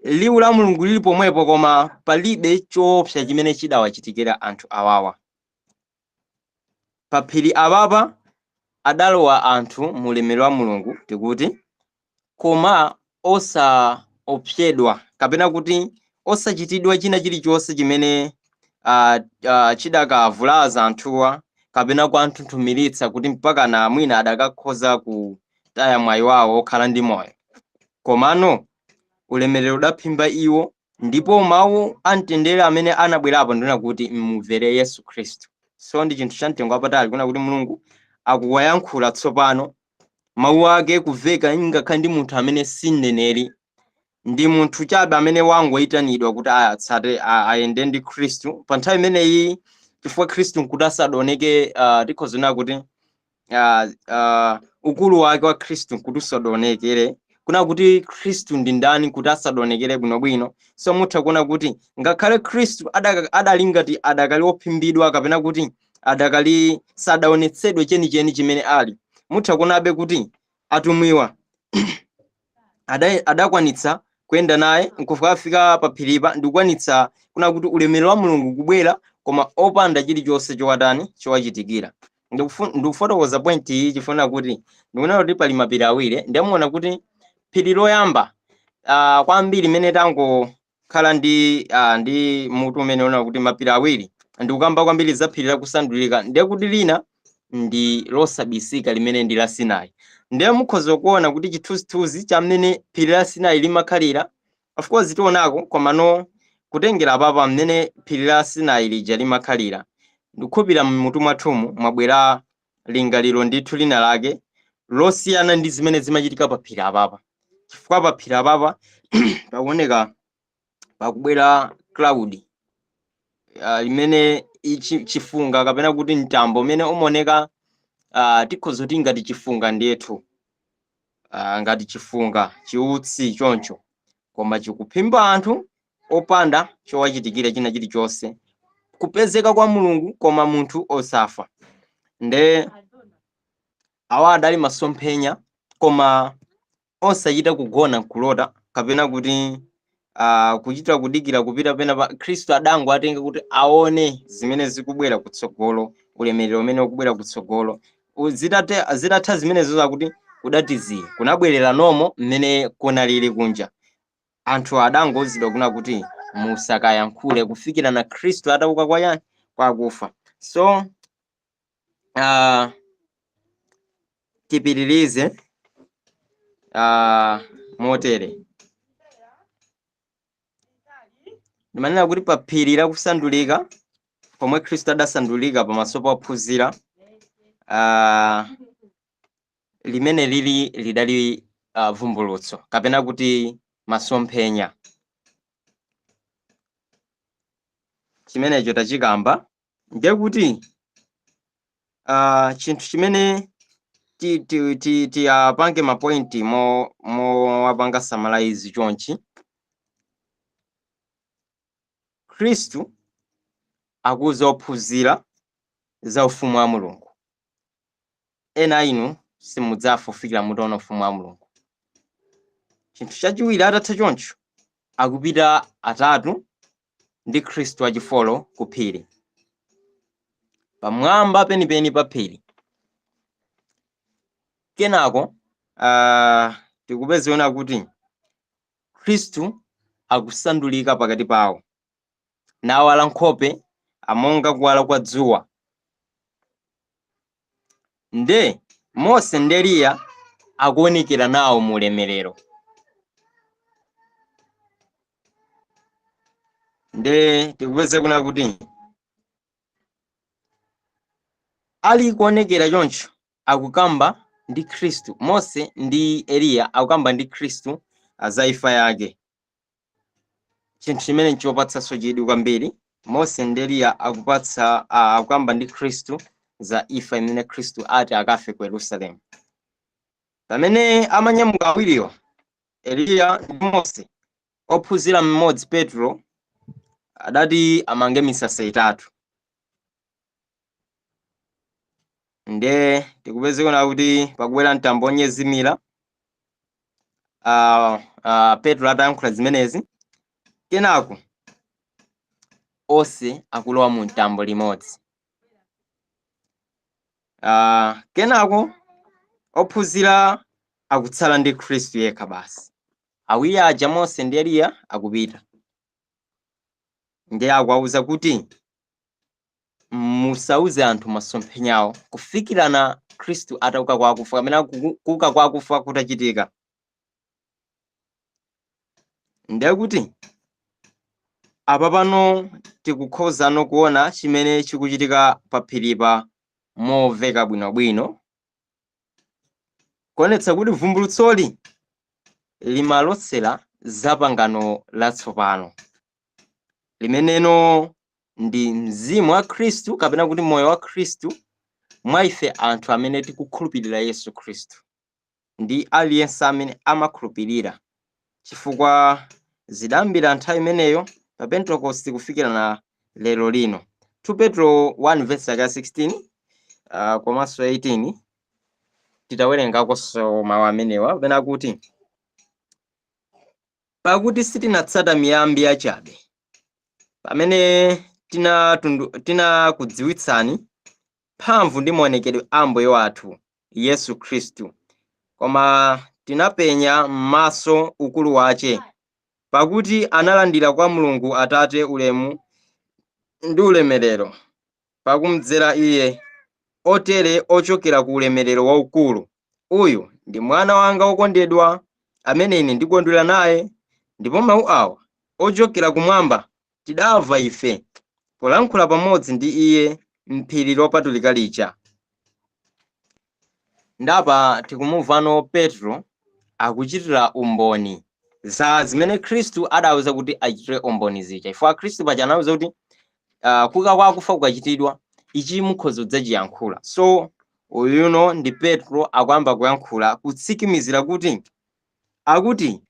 liwu la Mulungu lili pomwepo, koma palibe choopsa chimene chidawachitikira anthu awawa. Pa phiri apapa adalowa anthu mu ulemerero wa Mulungu, tikuti, koma osaopsedwa kapena kuti osachitidwa china chilichonse chimene chidakavulaza anthuwa kapena kuanthunthumiritsa kuti mpaka na mwina adakakhoza kutaya mwayi wawo okhala ndi moyo. Komano ulemerero udaphimba iwo, ndipo mawu amtendere amene anabwerapo ndina kuti mumvere Yesu Khristu. So ndi chinthu cha mtengo wapatali kuna kuti Mulungu akuwayankhula tsopano mawu ake kuveka ngakhale ndi munthu amene si mneneri, ndi munthu chabe amene wangoyitanidwa kuti atsate, ayende ndi Khristu pa nthawi imeneyi, chifukwa Khristu nkuti asadaoneke. Tikhoza kunena kuti ukulu wake wa Khristu nkuti usadaonekere, kuna kuti Khristu ndi ndani kuti asadaonekere bwinobwino. So mutha kuona kuti ngakhale Khristu adali ngati adakali ophimbidwa kapena kuti adakali sadaonetsedwe chenicheni chimene ali, mutha kuonabe kuti atumwiwa adakwanitsa kuyenda naye nkufika pa phiripa ndikukwanitsa kuna kuti ulemerero wa Mulungu kubwera, koma opanda chilichonse chowatani, chowachitikira. Ndikufotokoza point iyi chifuna kuti ndikuona kuti pali mapiri awiri. Ndimuona kuti phiri loyamba kwambiri imene tangokhala ndi mutu umene una kuti mapiri awiri, ndikukamba kwambiri za phiri lakusandulika, ndiye kuti lina ndi losabisika limene ndi la Sinai. Ndiye mukhoza kuona kuti chithunzithunzi chamene phiri la Sinai limakhalira, of course tionako, komano kutengera papa mmene phiri la Sinai lija limakhalira, ndikukhulupirira mmutu mwathumu mwabwera lingaliro ndithu lina lake losiyana ndi zimene zimachitika pa phiri apapa, chifukwa pa phiri apapa pakuoneka pakubwera cloud limene ichi chifunga kapena kuti mtambo umene umaoneka, tikhoza kuti ngati chifunga ndithu, ngati chifunga chiutsi choncho, koma chikuphimba anthu opanda chowachitikira china chilichonse, kupezeka kwa Mulungu koma munthu osafa. Nde awa adali masomphenya, koma osachita kugona nkulota kapena kuti kuchita kudikira kupita pena pa Khristu. Adango atenga kuti aone zimene zikubwera kutsogolo, ulemerero umene ukubwera kutsogolo. Zitatha zimenezo zakuti kudatiziya, kunabwerera nomo mmene kunalili kunja. Anthu adangozidwa kuna kuti musakayankhule kufikira na Khristu atauka kwa yani, kwa akufa. So tipitirize motere. Ndimanena kuti pa phiri lakusandulika pomwe Khristu adasandulika pamaso pa ophunzira, limene lili lidali vumbulutso kapena kuti masomphenya. Chimenecho tachikamba. Ndiye kuti chinthu chimene tiyapange ma point mo wapanga summarize chonchi: Khristu akuuza ophunzira za ufumu wa Mulungu. Ena inu simudzafa kufikira mutaona ufumu wa Mulungu. Chinthu chachiwiri, atatha choncho, akupita atatu ndi Khristu achifolo ku phiri, pamwamba penipeni pa phiri. Kenako tikupezeka kuti Khristu akusandulika pakati pawo, nawala nkhope amonga kuwala kwa dzuwa. Nde Mose ndi Eliya akuonekera nawo mu ulemerero. Nde tikupeze kuna kuti ali kuonekera choncho, akukamba ndi Khristu. Mose ndi Eliya akukamba ndi Khristu za imfa yake, chinthu chimene nchopatsanso chidwi kwambiri. Mose ndi Eliya akukamba ndi Khristu za imfa imene Khristu ati akafe ku Yerusalemu. Pamene amanyamuka awiriwa, Eliya ndi Mose, ophunzira mmodzi Petro adati amange misasa itatu. Nde tikupezekana kuti pakubwera mtambo onyezimira, Petro atayankhula zimenezi, kenako onse akulowa mu mtambo limodzi. Kenako ophunzira akutsala ndi Khristu yekha basi. Awiri aja, Mose ndi Eliya, akupita. Ndiye akuwawuza kuti musauze anthu masomphenyawo kufikirana Khristu atauka kwa akufa, kapena kuuka kwa akufa kutachitika. Ndiye kuti apa pano tikukhozano kuona chimene chikuchitika pa phiripa momveka bwinobwino, kuonetsa kuti vumbulutsoli limalotsera za pangano latsopano, limeneno ndi mzimu wa Khristu, kapena kuti moyo wa Khristu mwa ife anthu amene tikukhulupirira Yesu Khristu, ndi aliyense amene amakhulupirira, chifukwa zidayambira nthawi imeneyo pa Pentecost kufikira na lero lino. 2 Petro 1 verse yake 16 komanso 18, titawerengakonso mawu amenewa pamene akuti, "Pakuti sitinatsata miyambi yachabe pamene tinakudziwitsani mphamvu ndi maonekedwe a Ambuye wathu Yesu Khristu, koma tinapenya m'maso ukulu wace, pakuti analandira kwa Mulungu Atate ulemu ndi ulemerero pakumdzera iye, otere ochokera ku ulemerero waukulu: Uyu ndi mwana wanga wokondedwa, amene ine ndikondwera naye. Ndipo mawu awa ochokera kumwamba tidamva ife polankhula pamodzi ndi iye m'phiri lopatulika lija." Ndapa tikumumvano Petro akuchitira umboni za zimene Khristu adawuza kuti achitire umboni zija, chifukwa Khristu paja anawuza kuti kuuka kwa akufa kukachitidwa, ichi mukhoza kudzachiyankhula. So uyuno ndi Petro akuyamba kuyankhula kutsikimizira kuti akuti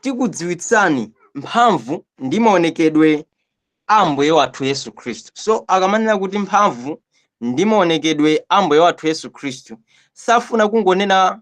tikudziwitsani mphamvu ndi maonekedwe a Ambuye wathu Yesu Khristu. So akamanena kuti mphamvu ndi maonekedwe a Ambuye wathu Yesu Khristu, safuna kungonena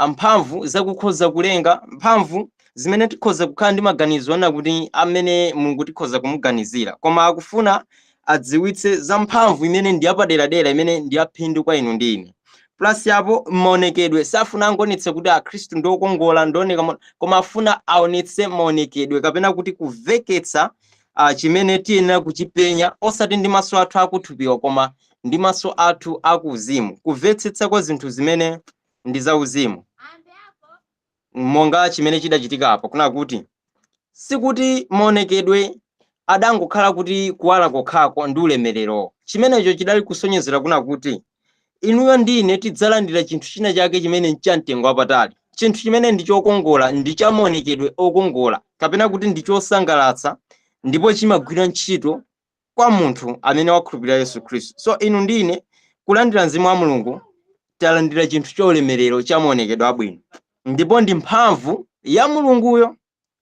mphamvu zakukhoza kulenga, mphamvu zimene tikhoza kukhala ndi maganizo ona kuti amene Mulungu tikhoza kumuganizira, koma akufuna adziwitse za mphamvu imene ndi yapaderadera, imene ndi yaphindu kwa inu ndi ine. Plus apo maonekedwe, safuna angonetse kuti Akhristu ndi okongola, ndioneka, koma afuna aonetse maonekedwe, kapena kuti kuveketsa chimene tiyenera kuchipenya, osati ndi maso athu akuthupiwa, koma ndi maso athu akuuzimu, kumvetsetsa kwa zinthu zimene ndi zauzimu, monga chimene chidachitika apo, kuna kuti sikuti maonekedwe adangokhala kuti kuwala kokhako ndi ulemerero. Chimenecho chidali kusonyezera kuna kuti inuyo ndine tidzalandira chinthu china chake chimene nchamtengo wapatali, chinthu chimene ndi chokongola, ndi chamaonekedwe okongola, kapena kuti ndi chosangalatsa. Ndipo chimagwira ntchito kwa munthu amene wakhulupirira Yesu Khristu. So inu ndine kulandira mzimu wa Mulungu, talandira chinthu chaulemerero cha maonekedwe abwino, ndipo ndi mphamvu ya Mulunguyo,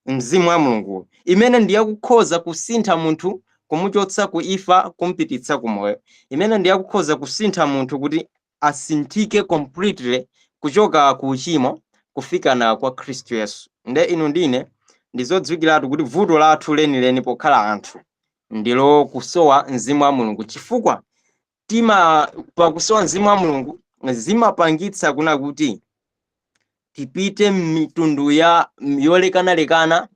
mzimu wa Mulunguyo, imene ndi yakukhoza kusintha munthu, kumuchotsa ku imfa kumpititsa ku moyo, imene ndi yakukhoza kusintha munthu kuti asinthike completely kuchoka ku uchimo kufikana kwa Khristu Yesu. Nde inu ndine ndizodziwikiratu kuti vuto lathu lenileni pokhala anthu ndilo kusowa mzimu wa Mulungu, chifukwa tima pakusowa mzimu wa Mulungu zimapangitsa kuna kuti tipite mitundu ya yolekanalekana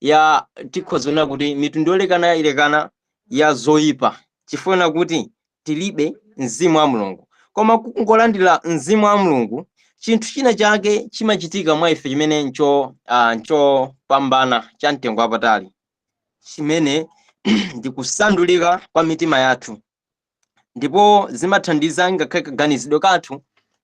ya tikhoza kunena kuti mitundu yolekanalekana ya zoyipa, chifukwa kuti tilibe mzimu wa Mulungu. Koma kungolandira mzimu wa Mulungu, chinthu china chake chimachitika mwa ife chimene nchopambana, cha mtengo wapatali, chimene ndi kusandulika kwa mitima yathu, ndipo zimathandiza ngakhale kaganizidwe kathu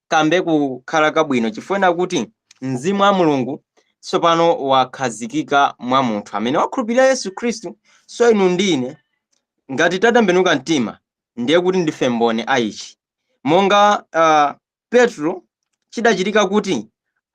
kambe kukhala kabwino, chifukwa kuti mzimu wa Mulungu tsopano wakhazikika mwa munthu amene wakhulupirira Yesu Khristu. So inu ndine ngati tatembenuka mtima, ndiye kuti ndife mboni aichi. Monga Petro, chidachitika kuti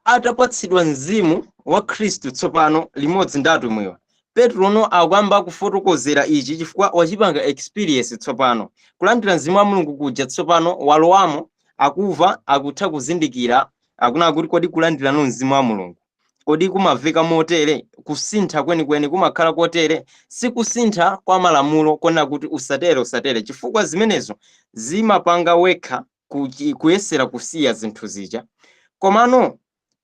atapatsidwa mzimu wa Khristu tsopano limodzi ndi atumwiwa, Petro no akuyamba kufotokozera ichi chifukwa wachipanga experience tsopano kulandira mzimu wa Mulungu kuja. Tsopano walowamo, akuva, akutha kuzindikira akuna kuti kodi kulandirano mzimu wa Mulungu kodi kumaveka motere? Kusintha kwenikweni kumakhala kotere? Sikusintha kwa malamulo kona kuti usatere, usatere, chifukwa zimenezo zimapanga wekha kuyesera kusiya zinthu zija. Komano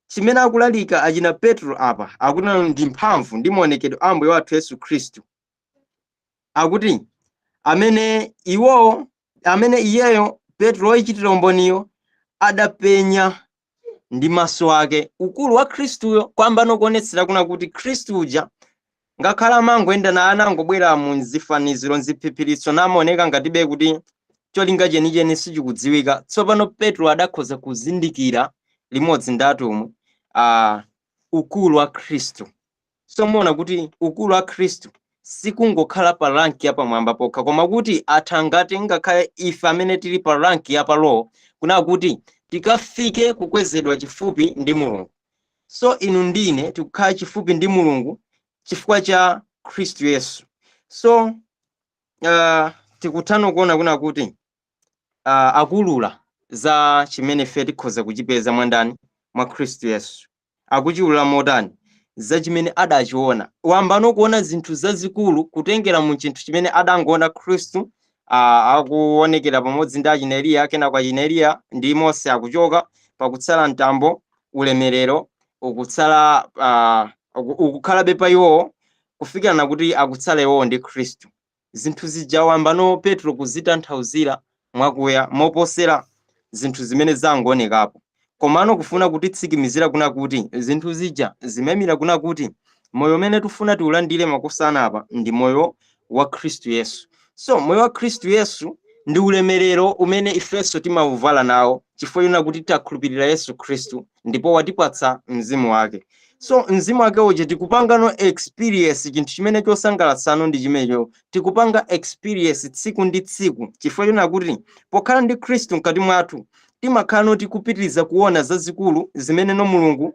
chimene akulalika achina Petro apa, akuti ndi mphamvu ndi maonekedwe a Ambuye wathu Yesu Khristu, akuti amene iwowo, amene iyeyo Petro woyichitira umboniyo adapenya ndi maso ake ukulu wa Khristuyo, kwamba nokuonetsera kuna kuti Khristu uja ngakhale amangoyenda na anangobwera mu zifaniziro, nziphiphiritso, namaoneka ngatibe kuti cholinga chenicheni sichikudziwika, tsopano Petro adakhoza kuzindikira limodzi ndi atumwi ukulu wa Khristu. So muona kuti ukulu wa Khristu sikungokhala pa rank yapamwamba pokha, koma kuti atha ngati ngakhale ife amene tili pa rank yapalowo kuna kuti tikafike kukwezedwa chifupi ndi Mulungu. So inu ndine tikukhala chifupi ndi Mulungu chifukwa cha Khristu Yesu. So tikuthano kuona kuna kuti akulula za chimene ife tikhoza kuchipeza mwandani? Mwa Khristu Yesu. Akuchiulula motani? Za chimene adachiona. Wamba kuona zinthu zazikulu kutengera mu chinthu chimene adangoona Khristu akuonekera pamodzi ndi achina Eliya, kenako achina Eliya ndi Mose akuchoka, pakutsala mtambo, ulemerero ukutsala ukukhalabe pa iwowo kufikira nakuti akutsala iwowo ndi Khristu. Zinthu zija wambano Petro kuzitanthauzira mwakuya moposera zinthu zimene zangoonekapo, komano kufuna kutitsikimizira kuna kuti zinthu zija zimayimira kuna kuti moyo umene tifuna tiulandire makosana apa ndi moyo wa Khristu Yesu. So moyo wa Khristu Yesu ndi ulemerero umene ifenso timauvala nawo chifukwa chona kuti takhulupirira Yesu Khristu ndipo watipatsa mzimu wake. So mzimu wake uja tikupangano experience chinthu chimene chosangalatsano ndi chimenecho, tikupanga experience tsiku ndi tsiku, chifukwa chona kuti pokhala ndi Khristu mkati mwathu timakhala noti kupitiriza kuona zazikulu zimene no Mulungu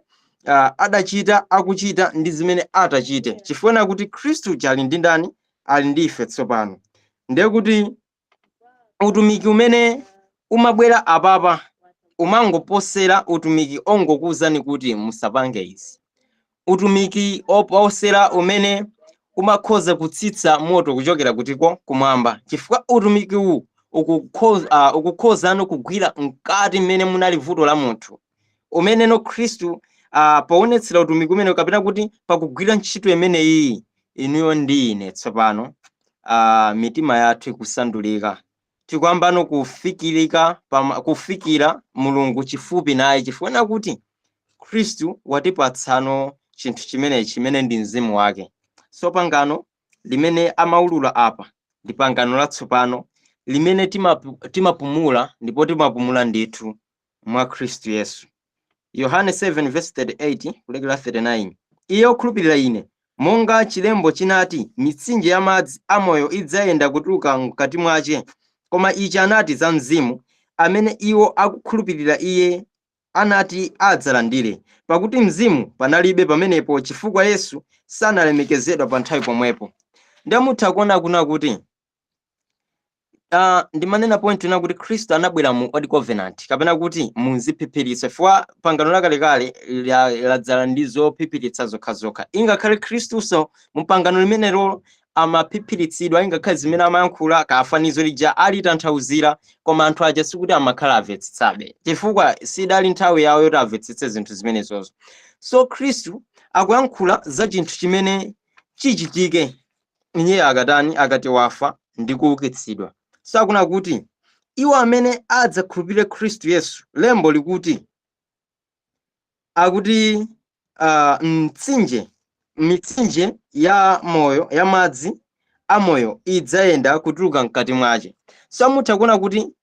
adachita, akuchita ndi zimene atachite, chifukwa kuti Khristu uja ali ndi ndani? Ali ndi ife tsopano. Ndiye kuti utumiki umene umabwera apapa umangoposera utumiki ongokuwuzani kuti musapange izi, utumiki oposera umene umakhoza kutsitsa moto kuchokera kutiko? Kumwamba, chifukwa utumiki uwu ukukhozano kugwira mkati mmene munali vuto la munthu, umene no Khristu poonetsera utumiki umene, kapena kuti pakugwira ntchito imeneyi, inuyo ndi ine tsopano mitima yathu ikusandulika, tikuyambano kufikirika kufikira Mulungu chifupi naye, chifukwa kuti Khristu watipatsano chinthu chimenechi chimene ndi mzimu wake. So pangano limene amaulula apa ndi pangano latsopano limene timapumula, ndipo timapumula ndithu mwa Khristu Yesu. Yohane 7 verse 38 kulekera 39: "Iye okhulupirira ine, Monga chilembo chinati, mitsinje ya madzi amoyo idzayenda kutuluka mkati mwace. Koma ichi anati za Mzimu, amene iwo akukhulupirira iye anati adzalandire, pakuti Mzimu panalibe pamenepo, chifukwa Yesu sanalemekezedwa pa nthawi pomwepo. Ndiye mutha kuona kuna kuti ndimanena point ina kuti Khristu anabwera mu Old Covenant, kapena kuti mu ziphiphiritso, chifukwa pangano lakalekale ladzala ndi zophiphiritsa zokhazokha. Ingakhale Khristuso mu pangano limenelo amaphiphiritsidwa, ingakhale zimene amayankhula kafanizo lija alitanthauzira, koma anthu aja sikuti amakhala amvetsetsabe, chifukwa sidali nthawi yawo yoti amvetsetse zinthu zimenezozo. So Khristu akuyankhula za chinthu chimene chichitike iye akatani, akati wafa ndi kuukitsidwa. So akunena kuti iwo amene adzakhulupirire Khristu Yesu, lembo likuti akuti mtsinje, mitsinje ya moyo, ya madzi amoyo idzayenda kutuluka mkati mwace. So mutha kuona kuti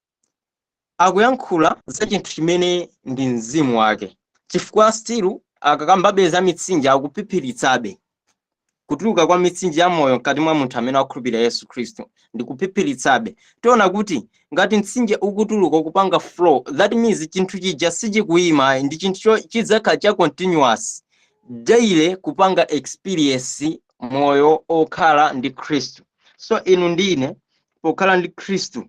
akuyankhula za chinthu chimene ndi mzimu wake, chifukwa still akakambabe za mitsinje akuphiphiritsabe kutuluka kwa mitsinje ya moyo mkati mwa munthu amene wakhulupirira Yesu Khristu ndi kuphiphiritsabe. Tiona kuti ngati mtsinje ukutuluka, ukupanga flow, that means chinthu chija sichikuyima, ndi chinthu chidzakhala cha continuous daily kupanga experience moyo okhala ndi Khristu. So inu ndine pokhala ndi Khristu,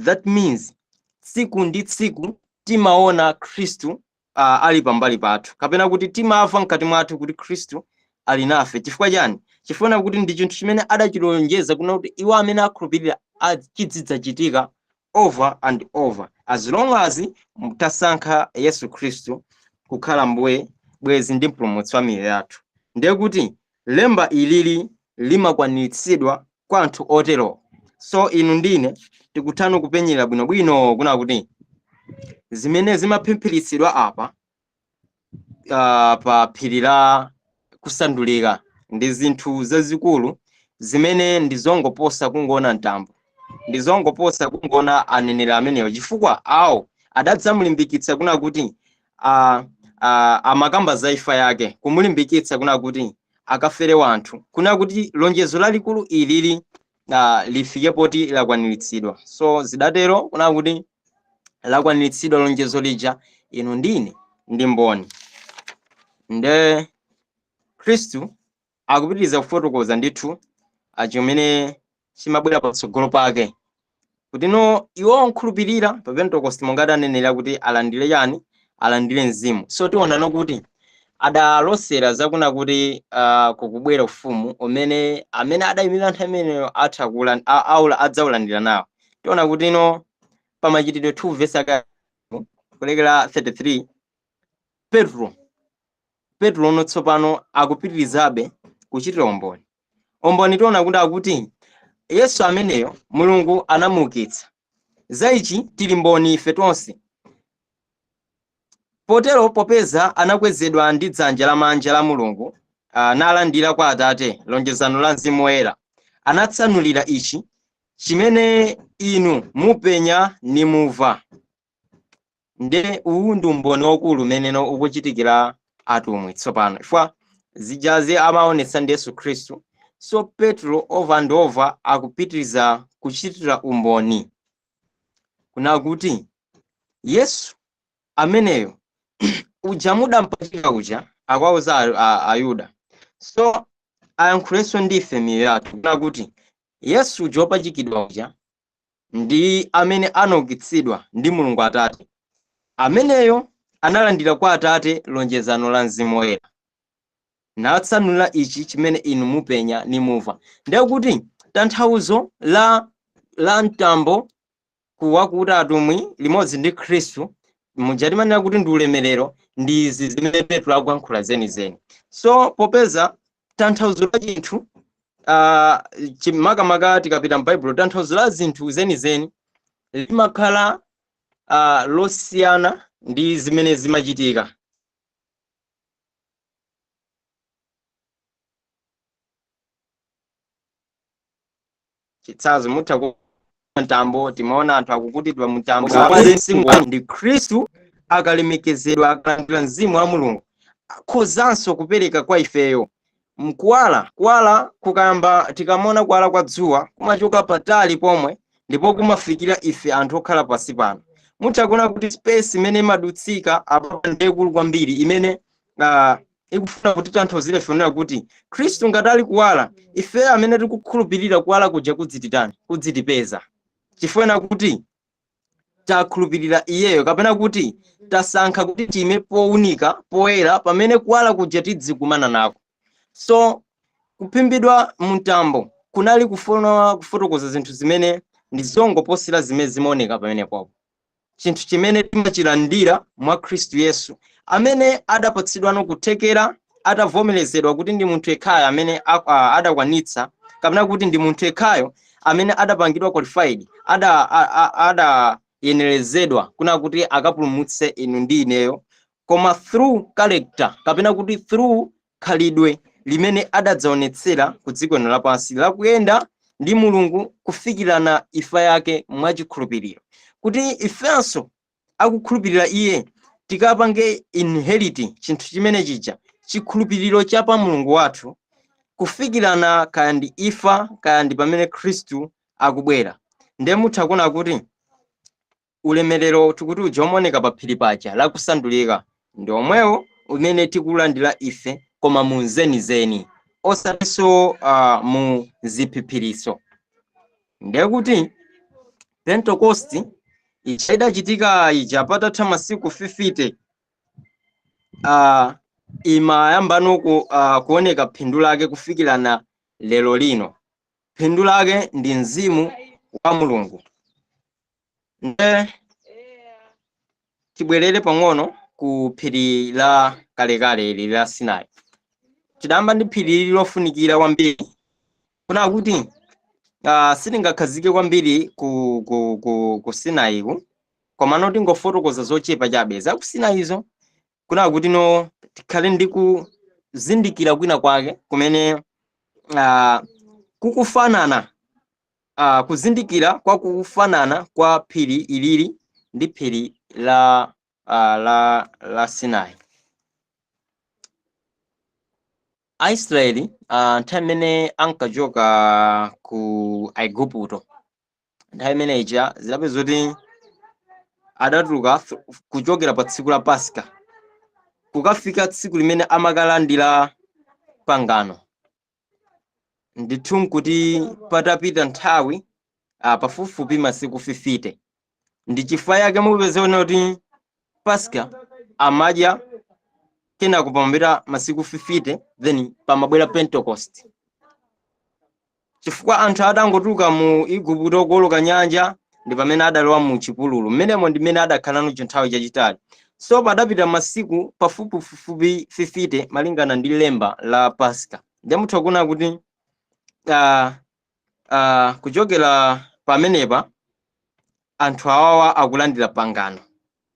that means tsiku ndi tsiku timaona Khristu ali pambali pathu, kapena kuti timamva mkati mwathu kuti Khristu ali nafe. Chifukwa chani? Chifukwa kuti ndi chinthu chimene adachilonjeza kuna kuti iwo amene akhulupirira chizidzachitika over and over, as long as tasankha Yesu Khristu kukhala Mbuye, bwezi ndi mpulumutsi wa miyoyo yathu. Ndiye kuti lemba ilili limakwaniritsidwa kwa anthu otero. So inu ndine tikuthano kupenyera bwinobwino kuna kuti zimene zimaphiphiritsidwa apa pa phiri la kusandulika ndi zinthu zazikulu zimene ndizongoposa kungoona mtambo, ndizongoposa kungoona aneneri amenewo, chifukwa awo adadzamulimbikitsa kuna kuti amakamba za imfa yake, kumulimbikitsa kuna kuti akafere wanthu, kuna kuti lonjezo lalikulu ilili lifike poti lakwaniritsidwa. So zidatero kuna kuti lakwaniritsidwa lonjezo lija, inu ndine ndi mboni. Nde Khristu akupitiriza kufotokoza ndithu chimene chimabwera patsogolo pake, kuti no iwo onkhulupirira pa Pentecost monga adanenera kuti alandire chani? Alandire Mzimu. So tiona no kuti adalosera zakuna kuti kukubwera ufumu umene amene adayimira nthawi imeneyo atha adzaulandira nawo. Tiona kuti no pa Machitidwe 2 verse aka kulekera 33, Petro uno tsopano akupitirizabe kuchitira umboni. Umboni tiona kuti akuti Yesu ameneyo Mulungu anamuukitsa, za ichi tili mboni ife tonse. Potero popeza anakwezedwa ndi dzanja lamanja la Mulungu, nalandira kwa Atate lonjezano la Mzimu Woyera, anatsanulira ichi chimene inu mupenya nimumva. Nde uwu ndi umboni waukulu umeneno ukuchitikira atumwi tsopano, chifukwa zijazi amaonetsa ndi Yesu Khristu. So Petro over and over akupitiriza kuchitira umboni kuna kuti Yesu ameneyo uja mudampachika uja, akwauza Ayuda. So ayankhulenso ndife miyoyo yathu kuna kuti Yesu uja wopachikidwa uja ndi amene anaukitsidwa ndi Mulungu Atate, ameneyo analandira kwa Atate lonjezano la Mzimu Woyera, natsanulira ichi chimene inu mupenya nimumva. Ndiye kuti tanthauzo la mtambo kuwakuta atumwi limodzi ndi Khristu muja timanena kuti ndi ulemerero, ndi izi zimene Petro akuyankhula zenizeni. So popeza tanthauzo la chinthu makamaka tikapita m'Baibulo, tanthauzo la zinthu zenizeni limakhala losiyana ndi zimene zimachitika. Chitsanzo, mutha ku mtambo, timaona anthu akukutidwa mtambo ndi Khristu akalemekezedwa, akalandira Mzimu wa Mulungu, akhozanso kupereka kwa ifeyo. Mkuwala, kuwala kukayamba, tikamona kuwala kwa dzuwa kumachoka patali pomwe ndipo kumafikira ife anthu okhala pasi pano. Mutha kuona kuti space imene imadutsika apa ndiyikulu kwambiri, imene ikufuna kuti tanthauzire ife kuti Khristu ngati ali kuwala, ife amene tikukhulupirira kuwala kuja kudzititani, kudzitipeza, chifukwa kuti takhulupirira iyeyo, kapena kuti tasankha kuti time powunika poyera pamene kuwala kuja tidzikumana nako. So kuphimbidwa mumtambo kunali kufuna kufotokoza zinthu zimene ndi zongoposera zimene zimaoneka pamenepopo, chinthu chimene timachilandira mwa Khristu Yesu, amene adapatsidwano kuthekera atavomerezedwa kuti ndi munthu yekhayo amene adakwanitsa, kapena kuti ndi munthu yekhayo amene adapangidwa qualified, adayenerezedwa kuna kuti akapulumutse inu ndi ineyo, koma through character, kapena kuti through khalidwe limene adadzaonetsera ku dziko lino lapansi lakuyenda ndi Mulungu kufikirana imfa yake mwachikhulupiriro, kuti ifenso akukhulupirira iye tikapange inherit chinthu chimene chija, chikhulupiriro cha pa Mulungu wathu, kufikirana kaya ndi imfa, kaya ndi pamene Khristu akubwera. Ndiye mutha kuona kuti ulemerero tikuti uja umaoneka pa phiri paja lakusandulika ndi omwewo umene tikulandira ife, koma mu zenizeni, osatinso mu ziphiphiriso. Ndiye kuti Pentecost ija idachitika ija patatha masiku 50, imayambano kuoneka phindu lake kufikirana lero lino. Phindu lake ndi mzimu wa Mulungu. Nde tibwerere pang'ono ku phiri la kalekale ili la Sinai. Tidamba ndi phiri ili lofunikira kwambiri, kuna kuti sitingakhazike kwambiri ku Sinaiku, komano tingofotokoza zochepa chabe za ku Sinaizo, kuna kuti no tikhale ndi kuzindikira kwina kwake kumene kukufanana, kuzindikira kwa kufanana kwa phiri ilili ndi phiri la Sinai. Aisraeli nthawi imene ankachoka ku Aigupto, nthawi imene ija zidapeza kuti adatuluka kuchokera pa tsiku la Paska kukafika tsiku limene amakalandira pangano, ndithu nkuti patapita nthawi pafupifupi masiku 50. Ndi chifukwa yake mupeza kuti Paska amadya, kenako pamapita masiku 50, then pamabwera Pentecost, chifukwa anthu atangotuluka mu Igupto kuwoloka nyanja ndi pamene adalowa mu chipululu. Mmenemo ndi mmene adakhala nthawi chachitali. So padapita masiku pafupifupi 50 malingana ndi lemba la Paska. Ndiye mutha kuona kuti kuchokera pamenepa anthu awawa akulandira pangano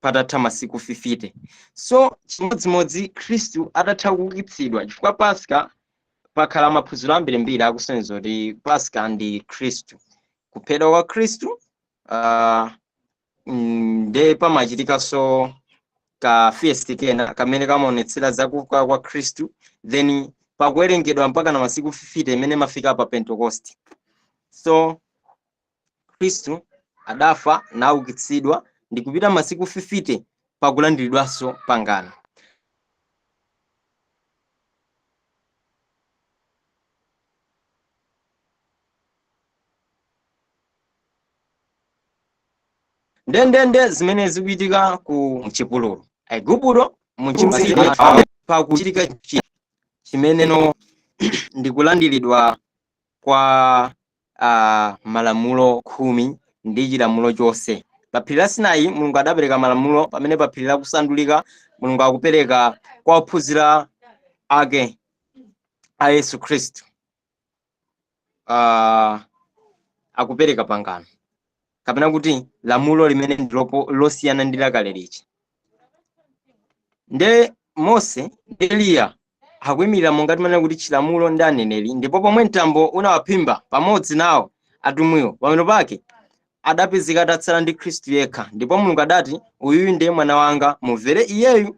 patatha masiku 50. So chimodzimodzi Khristu atatha kuukitsidwa, chifukwa Paska pakhala maphunziro ambirimbiri akusonyeza kuti Paska ndi Khristu, kuphedwa kwa Khristu, nde pamachitikanso ka feast kena kamene kamaonetsera zakuuka kwa Khristu, then pakuwerengedwa mpaka na masiku 50 imene mafika pa Pentecost. So Khristu adafa naukitsidwa ndi kupita masiku 50 pakulandiridwanso pangano. Ndendende zimene zikuchitika ku chipululu Aigupto, muchipululu pakuchitika chimeneno ndikulandiridwa kwa malamulo 10 ndi chilamulo chonse. Pa phiri la Sinai Mulungu adapereka malamulo, pamene pa phiri la kusandulika Mulungu akupereka kwa ophunzira ake a Yesu Khristu, akupereka pangano, kapena kuti lamulo limene ndi losiyana ndi lakale lija. Nde Mose ndi Eliya akuyimirira monga timanena kuti chilamulo ndi aneneri, ndipo pomwe mtambo unawaphimba pamodzi nawo atumwiwo, pamene pake adapezeka atatsala ndi Khristu yekha, ndipo Mulungu adati, "Uyuyu ndiye mwana wanga, mumvere iyeyu,"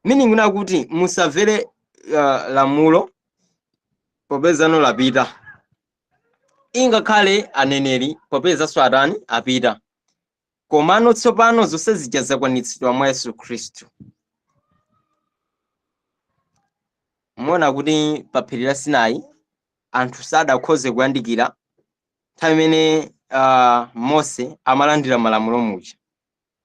meaning nakuti musamvere lamulo. Popezano lapita, ingakhale aneneri popezanso atani? Apita. Komano tsopano zonse zija zakwanitsidwa mwa Yesu Khristu. Muona kuti pa phiri la Sinai anthu sadakhoze kuyandikira nthawi imene Mose amalandira malamulo muja.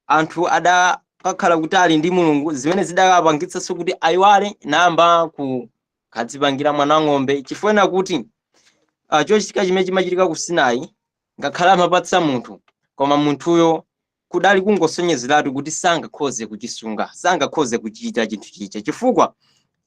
Anthu adakakhala kutali ndi Mulungu, zimene zidakapangitsanso kuti ayiwale nayamba kukadzipangira mwana wa ng'ombe, chifukwa kuti chochitika chimene chimachitika ku Sinai, ngakhale amapatsa munthu, koma munthuyo kudali kungosonyezeratu kuti sangakhoze kuchisunga, sangakhoze kuchita chinthu chija, chifukwa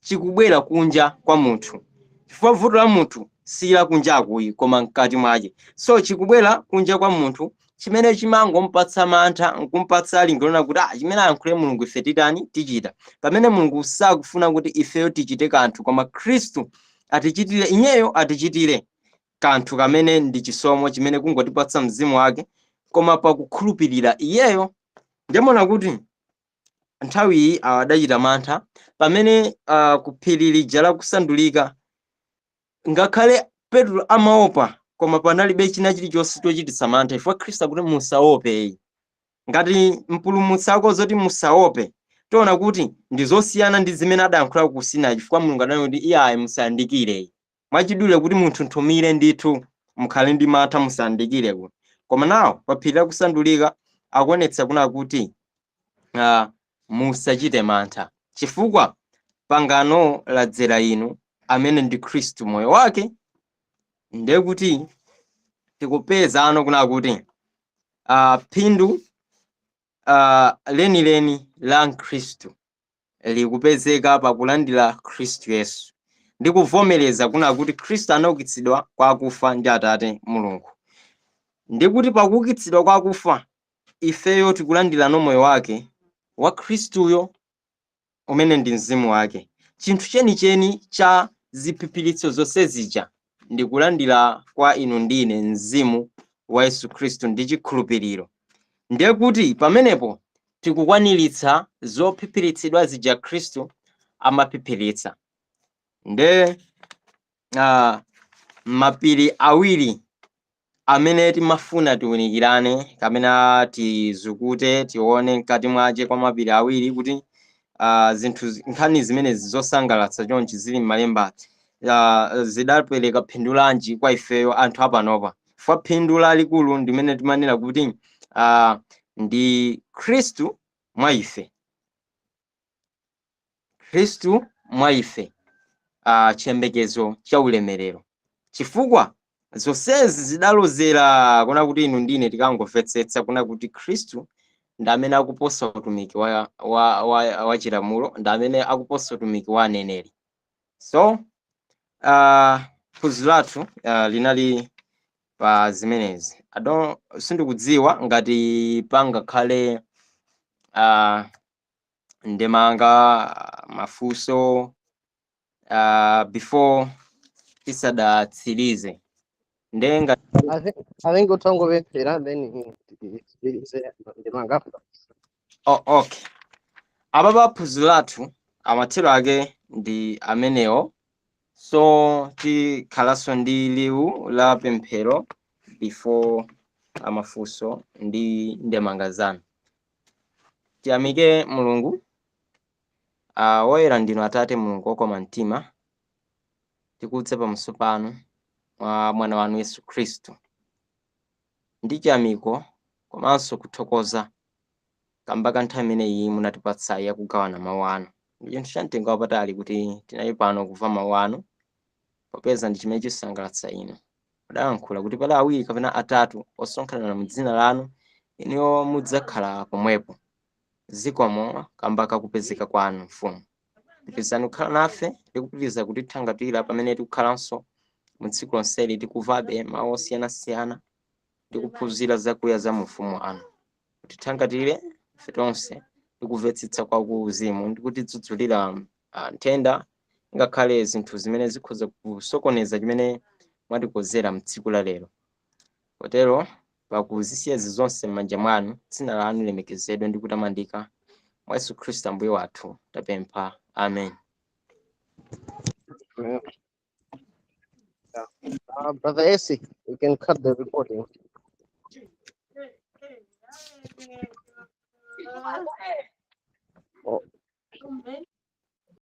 chikubwera kunja kwa munthu. Chifukwa vuto la munthu si la kunjakuyi, koma mkati mwake. So chikubwera kunja kwa munthu chimene chimangompatsa mantha, nkumpatsa lingaliro kuti chimene ayankhule Mulungu ife titani? Tichita. Pamene Mulungu sakufuna kuti ifeyo tichite kanthu, koma Khristu atichitire, iyeyo atichitire kanthu kamene ndi chisomo chimene kungotipatsa mzimu wake, koma pakukhulupirira iyeyo. Ndimona kuti nthawi iyi adachita mantha pamene ku phiri lija lakusandulika, ngakhale Petro amaopa, koma panalibe china chilichonse chochititsa mantha, chifukwa Khristu akuti musaope. Ngati mpulumutsi akozoti musaope, tiona kuti ndi zosiyana ndi zimene adayankhula ku Sinai, chifukwa Mulungu adanena kuti iyayi, musayandikire, mwachidule kuti munthunthumire ndithu, mukhale ndi mantha, musayandikire kuno. Koma nawo pa phiri lakusandulika akuonetsa kuna kuti musachite mantha, chifukwa pangano ladzera inu amene ndi Khristu moyo wake. Ndiye kuti tikupeza ano kuna kuti phindu lenileni la Mkhristu likupezeka pakulandira Khristu Yesu ndi kuvomereza kuna kuti Khristu anaukitsidwa kwa akufa ndi Atate Mulungu, ndi kuti pakuukitsidwa kwa akufa ifeyo tikulandira moyo wake wa Khristuyo umene ndi mzimu wake. Chinthu chenicheni cha ziphiphiritso zonse zija ndi kulandira kwa inu ndine mzimu wa Yesu Khristu ndi chikhulupiriro. Ndiye kuti pamenepo tikukwaniritsa zophiphiritsidwa zija Khristu amaphiphiritsa. Nde mapiri awiri amene timafuna tiwunikirane kapena tizukute tione mkati mwache kwa mapiri awiri, kuti zinthu nkhani zimenezi zosangalatsa chonchi zili m'malemba zidapereka phindu lanji kwa ifeyo anthu apanopa. Chifukwa phindu lalikulu ndimene timanena kuti ndi Khristu mwa ife, Khristu mwa ife, chiyembekezo cha ulemerero. Chifukwa zonsezi zidalozera kuna kuti inu ndine tikangomvetsetsa kuna kuti Khristu ndi amene akuposa utumiki wa chilamulo, ndi amene akuposa utumiki wa aneneri. So phunziro lathu linali pa zimenezi. I don't, sindikudziwa ngati pangakhale ndemanga, mafunso before tisadatsirize. Ndenga I think utangopemphera, then titsirize ndemanga. Oh, okay. Apa pa phunziro lathu amathero ake ndi amenewo, so tikhalanso ndi liwu la pemphero before amafunso ndi ndemanga zanu. Tiyamike Mulungu. Woyera ndinu Atate Mulungu wokoma mtima, tikudze pamaso panu mwa mwana wanu Yesu Khristu ndi chiyamiko komanso kuthokoza kamba ka nthawi imeneyi munatipatsa yakugawana mawu anu. Ndi chinthu cha mtengo wapatali kuti tinali pano kumva mawu anu, popeza ndi chimene chisangalatsa inu. Mudayankhula kuti pali awiri kapena atatu osonkhana mu dzina lanu, inuyo mudzakhala pomwepo. Zikomo kamba kakupezeka kwanu, mfumu. Pitirizani kukhala nafe ndi kupitiriza kutithangatira pamene tikukhalanso mu tsiku lonseli, tikuvabe mawu osiyanasiyana ndi kuphunzira zakuya za mu ufumu wanu. Kutithangatire ife tonse ndi kumvetsetsa kwa kuuzimu ndi kutidzudzulira nthenda, ngakhale zinthu zimene zikhoza kusokoneza chimene mwatikonzera mtsiku la lero. Kotero pakuzisiya zonse m'manja mwanu, dzina lanu lilemekezedwe ndi kutamandika. Mwa Yesu Khristu Ambuye wathu tapempha, amen. Brother Esi, you can cut the recording.